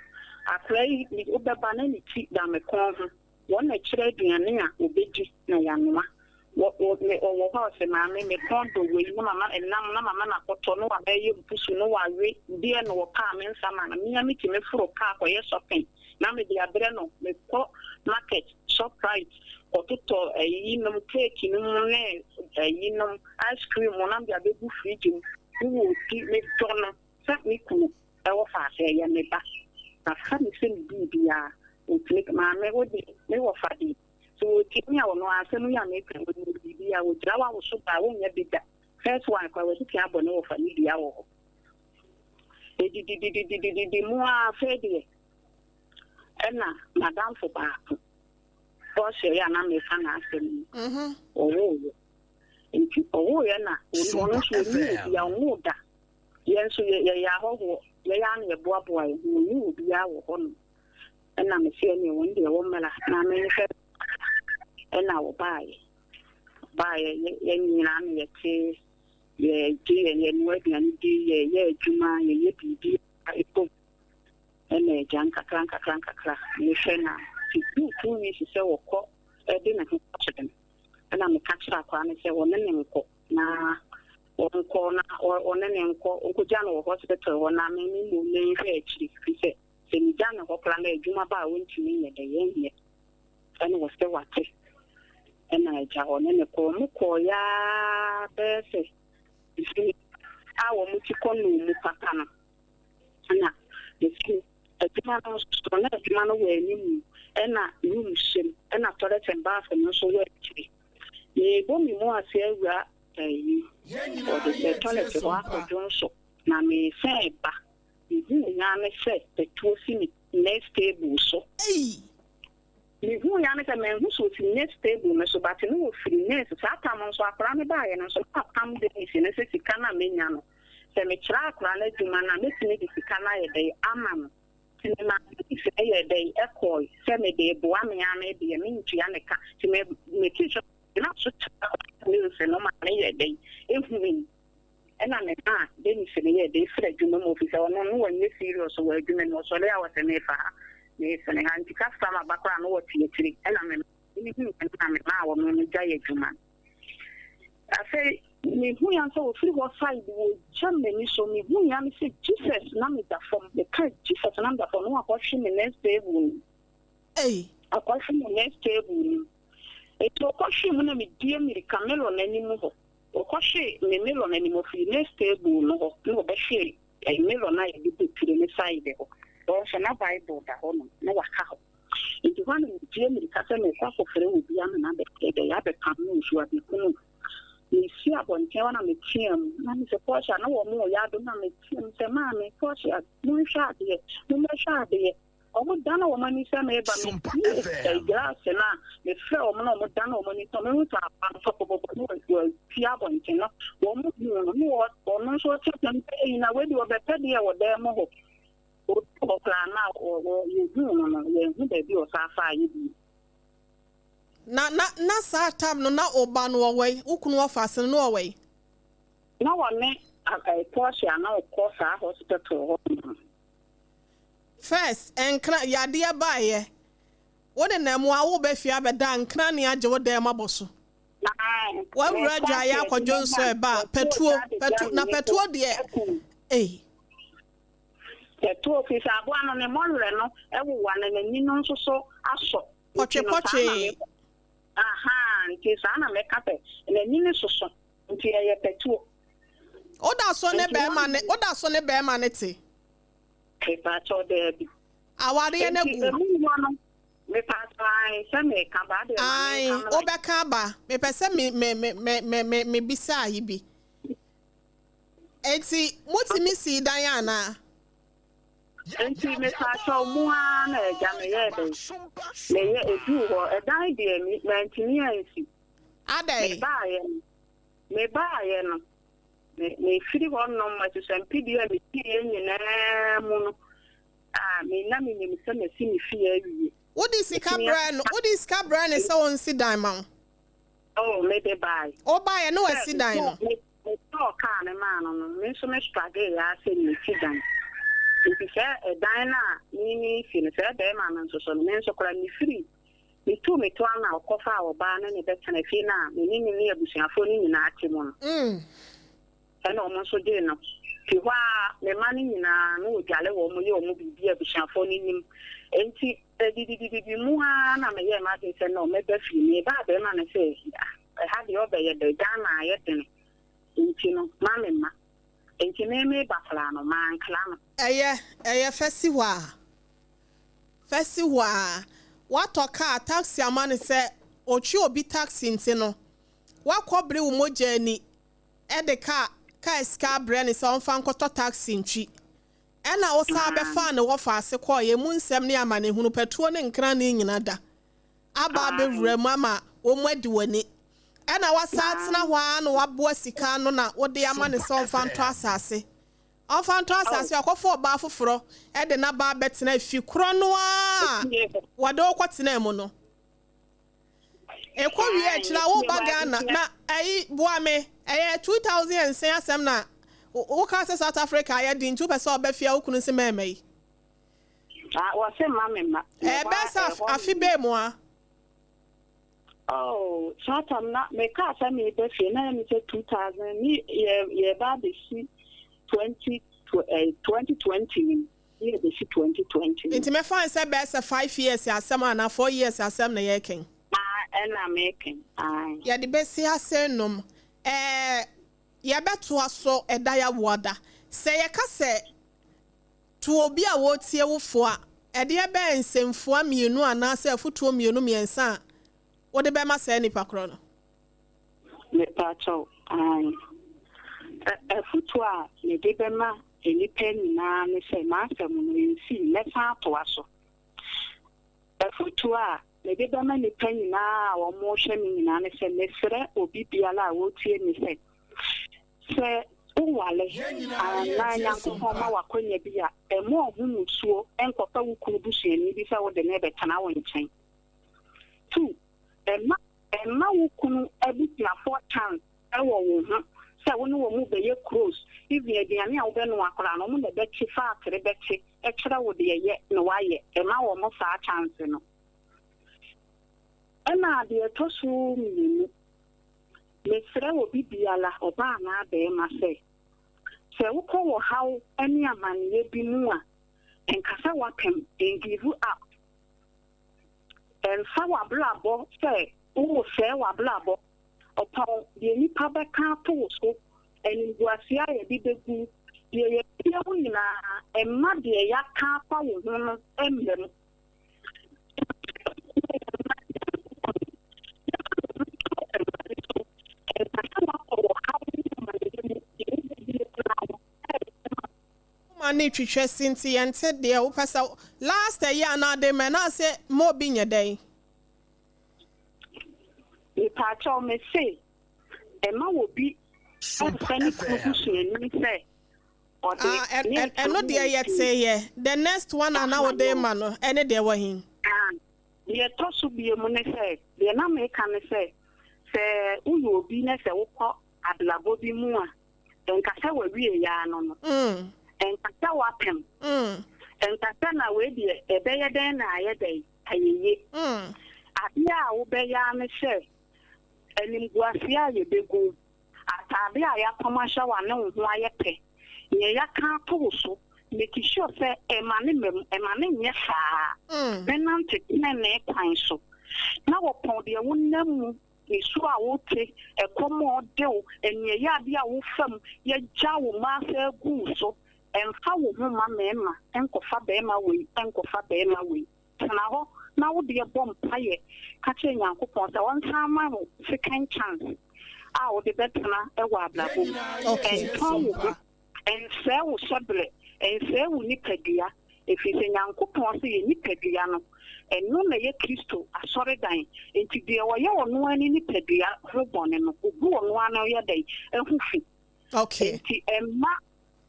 Akora yi, wobɛba na ne ti da me kɔn ho. Wɔn na ɛkyerɛ aduane a wɔbɛdi na yɛanoa. Wɔ, wɔ, me, ɔwɔ hɔ a ɔsɛ, Maame, me kɔn dɔ wei, na mama ɛnam, na mama no akɔtɔ, na wabɛyɛ mpusu, na wawe, deɛ na ɔpɛ a memfa ma no. Me ara metumi foro kaa kɔyɛ shopping na mede abrɛ no. Mekɔ market, Shoprite, kɔtotɔ ayinom, cake nom ne ayinom, ice cream na mede abɛgu fridge mu. Na wɔdi, medɔ no sɛ me kunu. Ɛwɔ fa sɛ ɛyɛ me ba. Mafa no sɛ me biribiara. Ɔtumi ka, Maame, wo deɛ, me wɔfa deɛ, sɛ ɔtumi a, ɔno ara, asɛm yi a meka yi, ɔnim biribiara. Ɔgyina hɔ a, wo so ba a, wonyɛ bi da. First one koraa, wadi kan abɔ ne wɔfa ne dua wɔ hɔ. Ɛdididididididi mu ara, afei deɛ, ɛna m'adamfo baako, ɔhyɛ yi a na meka n'asɛm yi, ɔwooyɛ. Nti ɔwooyɛ na ɔno nso ɔnni obiara, ɔnwoo da. Yɛn nso yɛ yɛyɛ ahɔhoɔ, yɛn ara na yɛboaboa yɛn ho, yɛnni obiara wɔ hɔnom. Ɛna mese ɛneɛ wɔn deɛ wɔmmra na menhwɛ. Ɛna wɔbaeɛ. Wɔbaeɛ, yɛ yɛn nyinaa na yɛte, yɛgye yɛn yɛnoa aduane di, yɛyɛ adwuma, yɛyɛ biribiara ɛbom. Ɛna agya nkakra nkakra nkakra, mehwɛ na ɛduu 2 weeks sɛ wɔkɔ ɛde ne ho kɔkyerɛ no. Ɛna meka kyerɛ akwadaa no sɛ wɔne ne nkɔ na Ɔnkɔ na ɔne no nkɔ, ɔnkɔgya no wɔ hospital hɔ na me me mmom menhwɛ akyiri, firi sɛ, sɛ megya no hɔ koraa na adwuma ba a ɔntumi nyɛ dɛ, yɛnyɛ. Ɛna ɔsɛ wate. Ɛna agya ɔne no kɔɔ. Wɔn kɔɔeɛ ara bɛyɛ sɛ mfeɛ a wɔn ti kɔ noo mu papa no. Ɛna mesi adwuma no nso na adwuma no wɔ anim, ɛna room hyɛ mu, ɛna toilet and bath no nso wɔ akyiri. Merebɔ me mu ase awura ayi, wɔde sɛ toilet hɔ akɔdwo nso, na meresan ba. Mehuu ya ne sɛ atuo si me nurse table so. Mehuu ya ne sɛ manhu sɛ ɔsi nurse table no so, but na ɔfiri nurse. Saa tam nso akwadaa no baeɛ no nso, na mapam Dennis no sɛ sika no a mɛnya no, sɛ mekyerɛ akwadaa no adwuma no a, mɛtumi de sika no ayɛ dɛn ama no. Nti memaa Dennis no yɛɛ dɛn kɔɔe sɛ mede reboa me ara me deɛ, mentua ne ka. Nti me metee sɛ na so kyerɛ Dennis no ma no yɛɛ dɛn hui. Ɛna memaa Dennis no yɛɛ dɛn firi adwuma mu efisɛ ɔno no wanyɛ serious wɔ adwuma mu. Ɔsɔre a ɔsɛ mefa ha, mesene ha. Nti customer ba koraa na ɔte akyire. Ɛna me mehui no na memaa ɔno no gyae adwuma no. Afei mehui ara sɛ wɔfiri hɔ side wɔgya m'ani so. Mehui ara ne sɛ Jesus na meda fam. Meka Jesus na meda fam na wakɔhwe me next table no mu. Ei. Akɔhwe me next table no mu. Enti ɔkɔhwee mu na medie mmirika melon anim hɔ. Ɔkɔhwee me melon anim, ɔfiri next table no hɔ na ɔbɛhwee melon a yɛde bɔ tire no side hɔ. Hɔ nso na Bible da hɔnom na waka hɔ. Enti hɔ a na medie Mepue mmirika sɛ merekɔ akɔfrɛ obi ama no abɛyɛ abɛpam no nsuo abɛku no. Mesi abɔnten hɔ na meteam na mesɛ Portia na wɔn reyɛ adom na meteam sɛ maame Portia monhwɛ adeɛ mommɛhwɛ adeɛ. Wɔn dane wɔn ani sɛ mereba mebue glass no a mefrɛ wɔn na wɔn dane wɔn ani sɛ wɔn sɛ aboa no pɔpɔpɔpɔ na wɔapue abɔnten no wɔn hu no na ɔno nso ɔteateam sɛ eyi na wei deɛ ɔbɛpɛ deɛ wɔ dan mu hɔ. Ɔduu hɔ koraa na yɛhuu no no, yɛanhu baabi a ɔsan faeɛ bio. Na na na saa tam no na wo ba no ɔwɔ yi, wo kunu wɔfa ase no na ɔwɔ yi? Na ɔne Portia na ɔkɔ saa hospital hɔ nom. First, nkra, yadeɛ baeɛ, wo nenam mu a wo ba fie abɛda nkra ne agye wo dan mu abɔ so. Wawura adwaeɛ akɔdwo nso ɛba a, patuo, patu, na patuo deɛ, ei. Ɛtoo fi sɛ aboa no ne mmɔwerɛ no wowa na n'ani no nso so asɔ. Nti no saa na Pɔtwepɔtwee. me ahaa nti saa na mɛka sɛ n'ani no soso nti ɛyɛ patuo. Woda so ne Nti bɛrima ne woda so ne bɛrima no te? Mepaakyɛw daabi. Awareɛ no Nti agu? emu hɔ no mepaakyɛw ae sɛ meka ba adeɛ ma Ae menka mmra. wobɛka aba. Mepɛ sɛ me me me me me me mebisa ayi bi. Enti motumi sii dan anaa? Enti mepaakyɛw mo ara na agya meyɛɛ dɛn? Meyɛ eduu hɔ ɛdan deɛ me mantumi ansi. Adɛn? Mebaeɛ no mebaeɛ no me mefiri hɔ nom asusampidie a mesiiɛ nyinaa mu no a me na menim sɛ masi me fie awie. Wode sika Metumi brɛɛ no wode sika brɛɛ no sɛ ɔnsi dan ma wo? Oh, mede bae. Wobaeɛ na Sɛ wasi dan metɔɔ no? me metɔɔ kaa no maa no no, me nso me struggle ara sɛ mesi dan. Nti sɛ ɛdan no a me mesi no, sɛ bɛrima no nso so no, me nso koraa mefiri metuu me to ano a ɔkɔfaa ɔbaa ne ne bɛtena fie no a me ne no ne abusuafoɔ no nyinaa te mu no. Ɛna wɔn nso gyee no. Fi hɔ ara, me mma no nyinaa, na wɔdwale wɔn, yɛ wɔn biribi a abusuafoɔ no nim. Enti, ɛdididididi mu ara na meyɛɛ m'adwene sɛ, no, mɛba fie. Meba a, barima no sɛ, ah, ɛha deɛ ɔbɛyɛ dɛ, Ghana ayɛ dene, enti no, ma me mma. Enti me meba koraa no, mankra no. Ɛyɛ, ɛyɛ fa si hɔ ara. Fa si hɔ ara. Woatɔ kaa, taxi ama no sɛ ɔtwi obi taxi nti no, woakɔ bere wo mogya ani de kaa kaa sika abrɛ no sɛ ɔmfa nkɔtɔ taxi ntwi. Ɛna wosan bɛfaa ne wɔfaase kɔeɛ, emu nsɛm ne amanehunu, patuo ne nkrane nyina da aba abɛwura mu ama wɔn adi w'ani. Ɛna wasan atena hɔ ara na waboa sika ano na wode ama no sɛ ɔmfa ntɔ asase. Ɔmfa ntɔ asase, ɔkɔfa ɔbaa foforɔ de no aba abɛtena fi korɔ no ara a wɔde wo kɔtenaa mu no. Ɛkɔ wie akyiri a woba Ghana na ɛyi boa me ɛyɛ 2000 and sɛn asɛm na woka sɛ South Africa ayɛ den nti wopɛ sɛ ɔba fie a wo kunu nse mɛɛma yi. Ah, wɔse mma me mma. Ɛbɛyɛ sɛ afe bɛɛ mu a. Oh, saa tam na mekaa sɛ meba fie na ɛyɛ me sɛ 2000 ne yɛ yɛba abɛsi 20 2020 no mu. Ne yɛbɛsi 2020 no. Nti mɛfa no sɛ bɛyɛ sɛ 5 years asɛm anaa 4 years asɛm na yɛreka yi. Ah, ɛna meka yi, ae. Yɛde bɛsi ha sɛ nnum. Ɛɛ, yɛbɛtoa so ɛda Yawoada. Sɛ yɛka sɛ to obi a ɔretie wo fo a, ɛdeɛ bɛn nsɛmfua mmienu anaasɛ afotuo mmienu mmiɛnsa a wode bɛma saa nipa korɔ no? Mepakyɛw, aane. Ɛ, afotuo a mede bɛma nnipa nyinaa ne sɛ, m'asɛm no, ɛnsii, mɛsan atoa so. Afotuo a mede bɛma nnipa nyinaa a wɔrehwɛ me nyinaa ne sɛ, mesrɛ obi biara a ɔretie me sɛ, sɛ woware anaa Nyankopɔn ma wo akwanya bi a, mmɔ wo ho mmusuo nkɔfa wo kunu busuani bi sɛ wode no rebɛtena wo nkyɛn. Tu, mma Mma wo kunu abusuafoɔ chance wɔ wo ho sɛ wo ne wɔn bɛyɛ close, even aduane a wobɛnoa koraa no wɔn na ɛbɛkye faatere bɛkye kyerɛ wo deɛ yɛ na woayɛ, mma wɔn saa chance no. Ɛna deɛ ɛtɔ so mmienu, mesrɛ obi biara, ɔbaa anaa barima sɛ, sɛ wokɔ wɔ haw ne amaneɛ bi mu a, nka sɛ woapem, ngive up. Ɛmfa w'abrabɔ sɛ woresɛe w'abrabɔ. Ɔpɔn deɛ nnipa bɛka ato wo so, animguaseɛ a yɛde bɛgu wo, deɛ yɛbɛyɛ wo nyinaa, mma deɛ yɛaka afa wo ho no mma mu. Ma ne twitwa si nti yɛnte deɛ wopɛ sɛ last ɛyɛ anaa de ma na sɛ ma obi nyɛ dɛn. Mepaakyɛw, me se ɛma wɔ bi ɔmfa ne kunu busuani sɛ ɔde Ah, ne ɛno deɛ yɛteyɛ. The next one a na wode ma no, ɛne deɛ wɔ he? Ah, deɛ ɛtɔ so bie mu ne sɛ, deɛ na meka ne sɛ woyɛ obi na sɛ wokɔ abrabɔ bi mu a, ɛnka sɛ wawie yaa no, ɛnka sɛ wapem, ɛnka sɛ na wei deɛ ɛbɛyɛ dɛn na ayɛ dɛn ayɛye. Adeɛ a wobɛyɛ a ne sɛ animguaseɛ a yɛbɛgu, ataade a yɛapam ahyɛ wo a ne wo ho ayɛ pɛ, nea yɛaka ato wo so, make sure sɛ ɛma ne mam, ɛma ne nyɛ saa. Ne nante tenenee kwan so na wɔpɔn deɛ wonam mu, nsuo a wote, ɛkɔm a ɔde wo, aniɛyɛ adeɛ a wofam, yɛgya wo mma asa agu wo so. Ɛmfa wo ho ma mmarima, nkɔfa bɛrima wei, nkɔfa bɛrima wei. Tena hɔ na wo deɛ bɔ mpayɛ ka kyerɛ Nyankopɔn sɛ ɔnsan ma wo second chance a wode bɛtena wɔ abrabɔ mu. Ɛntɔn wo ho, ɛnsɛe wo hyɛberɛ, ɛnsɛe wo nipadua, ɛfiri sɛ Nyankopɔn sɛ yɛ nipadua no, ɛno na ɛyɛ Kristo asɔredan. Nti deɛ ɔyɛ ɔno ara ne nipadua ho bɔne no, ogu ɔno ara no yɛ dɛn ɛho fi. Nti ɛmma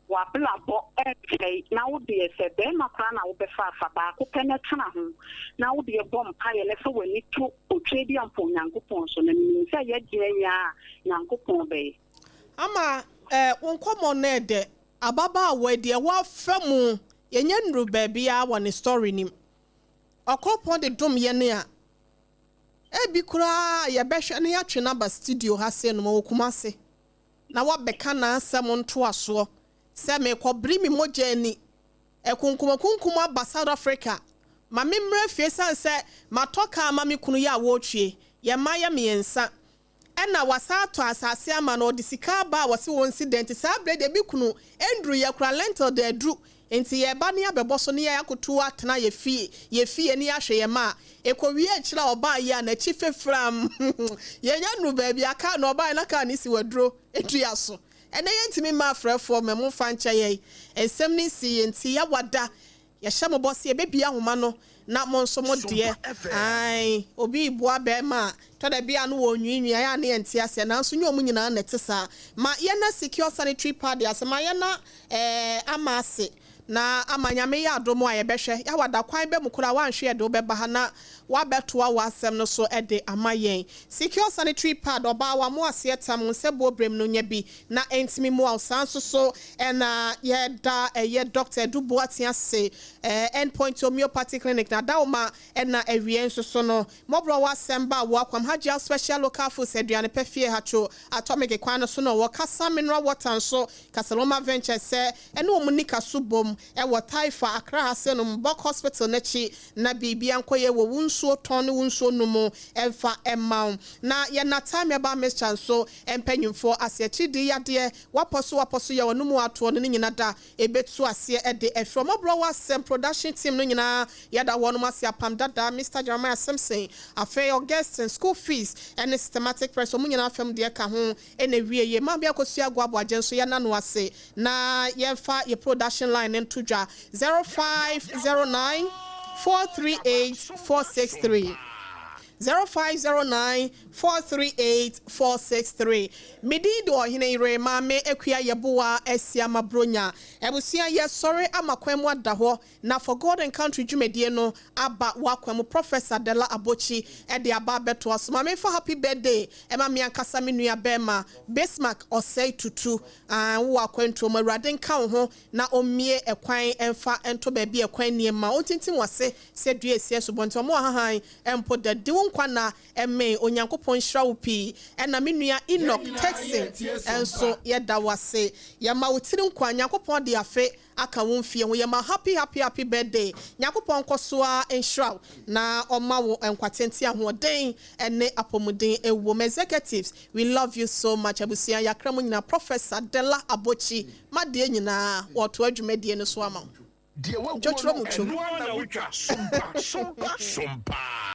wabrabɔ ɛnsɛe, na wo deɛ sɛ bɛrima koraa na wobɛfa afa baako pɛ na tena ho, na wo deɛ bɔ mpaeɛ na fa w'ani to otwa bi ampa Onyankopɔn so, na menim sɛ yɛgyina yi a Nyankopɔn bɛyɛ. Ama wo nkɔmmɔ no ɛdɛ. Ababaawa deɛ wafa mu, yɛnyɛ nnuru baabiara wɔ ne story nim. Ɔkɔpɔn de dom yɛne a ebi koraa yɛbɛhwɛ ne yɛatwe no aba studio ha se no ma wɔ Kumase na wabɛka n'asɛm ntoasoɔ sɛ mekɔbere me mogya ani ɛkunkumakunkum aba South Africa, ma me mmerɛ fie sane sɛ matɔ kaa ma me kunu yɛ a wɔretwie yɛn mma yɛ 3, ɛna wasa atɔ asase ama no, ɔde sika aba a wɔse wɔn si dɛn. Nti saa berɛ deɛ me kunu nduru yɛ kora lentil de aduru, nti yɛba ne abɛbɔ so ne yɛ akoto atena yɛ fie, yɛ fie ne yɛahwɛ yɛ ma a ɛkɔwie akyire a ɔbaa yi a n'akyi fefram. Yɛnya nuru baabi a kaa no ɔbaa yi na kaa no si waduro dua so. Ɛnɛ yɛntumi mma afrɛfoɔ ma momfa nkyɛ yɛn, nsɛm no nsi yɛn nti yɛawada yɛhyɛ mo bɔ sɛ yɛbɛbie ahoma no na mo nso mo deɛ. Ai, obi boa bɛrima a tɔda bi a no wɔ nwiinwii ayɛ a ne yɛnte aseɛ, nanso nyɛ ɔmo nyinaa na ɛte saa. Ma yɛna Secure Sanitary Pad ase, ma yɛna ama ase na ama Nyame yɛ adom a yɛbɛhwɛ yɛawada kwan bɛ mu koraa wanhwɛ yɛde wobɛba ha na wabɛtoa w'asɛm no so de ama yɛn. Secure Sanitary Pad, ɔbaa wa mo aseɛ tam sɛ buo brem no nya bi na ɛntumi mmoa wo. Saa nso so ɛna yɛda ɛyɛ Dr. Edu Boateng ase, Endpoint Homeopathy Clinic na dawoma ɛna awie nso so no mmɔborɔ w'asɛm ba wɔ akwam Hajia Special Local Foods, aduane pɛ fie hatwo Atomic kwan no so no wɔ Kasa Mineral Water nso Kasaloma Venture sɛ ɛne wɔn nika so bom ɛwɔ Taifa Accra ha se no Mbok Hospital n'akyi na biribia nkɔyɛ wɔ wo nsuo tɔn ne wo nsuo no mu ɛmfa ɛma wo. Na yɛna Time Herbal Mixture nso mpanyimfoɔ ase akyiri yadeɛ wapɔ so yɛ wɔn mu atoɔ no ne nyina da ebetu aseɛ ɛde ɛfiri ɔmɔborɔ wɔ asɛm production team no nyinaa yɛda wɔn ase, apam dada Mr Jeremiah Simpson, afei Augustine school fees ɛne Systematic Press, wɔn nyinaa fam deɛ ka ho ɛna wie yie maa bi akɔsua agu aboagye nso yɛna no ase. Na yɛmfa yɛ production line ne nto dwa: 0509 438 463, 0509 438 463. Medi de ɔhene yere Maame Akua Yɛboa Asiama Bronya. Abusua, yɛsɔre ama kwan mu ada hɔ na For God and Country dwumadie no aba wakwan mu. Professor Dela Abokyi ɛde aba abɛtoa so. Maame fa happy birthday ɛma me ankasa me nua bɛrima Bismarck Ɔsɛe Tutu. Wowɔ akwantuo mu, Awurade nka wo ho na ɔmmie ɛkwan ɛmfa ɛnto baabi ɛkwan nneɛma ɔntintim wase sɛ dua esi asubɔnten ɔmo ahahan ɛmpo da di wo nkwa na ɛmɛn. Onyankopɔn nhyira wo pii. Ɛna me nua Enoch Texin ɛnso yɛda wase, yɛma wo tiri nkwa, Nyankopɔn de afe aka wo mfie ho. Yɛma happy happy happy birthday. Nyankopɔn nkɔ so a nhyira wo na ɔma wo nkwatenten, ahoɔden ɛne apɔmuden ɛwɔ mu. Executives, we love you so much. Abusua, yɛakra mu nyinaa. Professor Dela Abokyi madeɛ nyinaa wɔto adwumadie no so ama wo. Deɛ waguo Ntwotwerɛ no mu twom. Ɛno ara na wotwa. Sompa, sompa, sompa.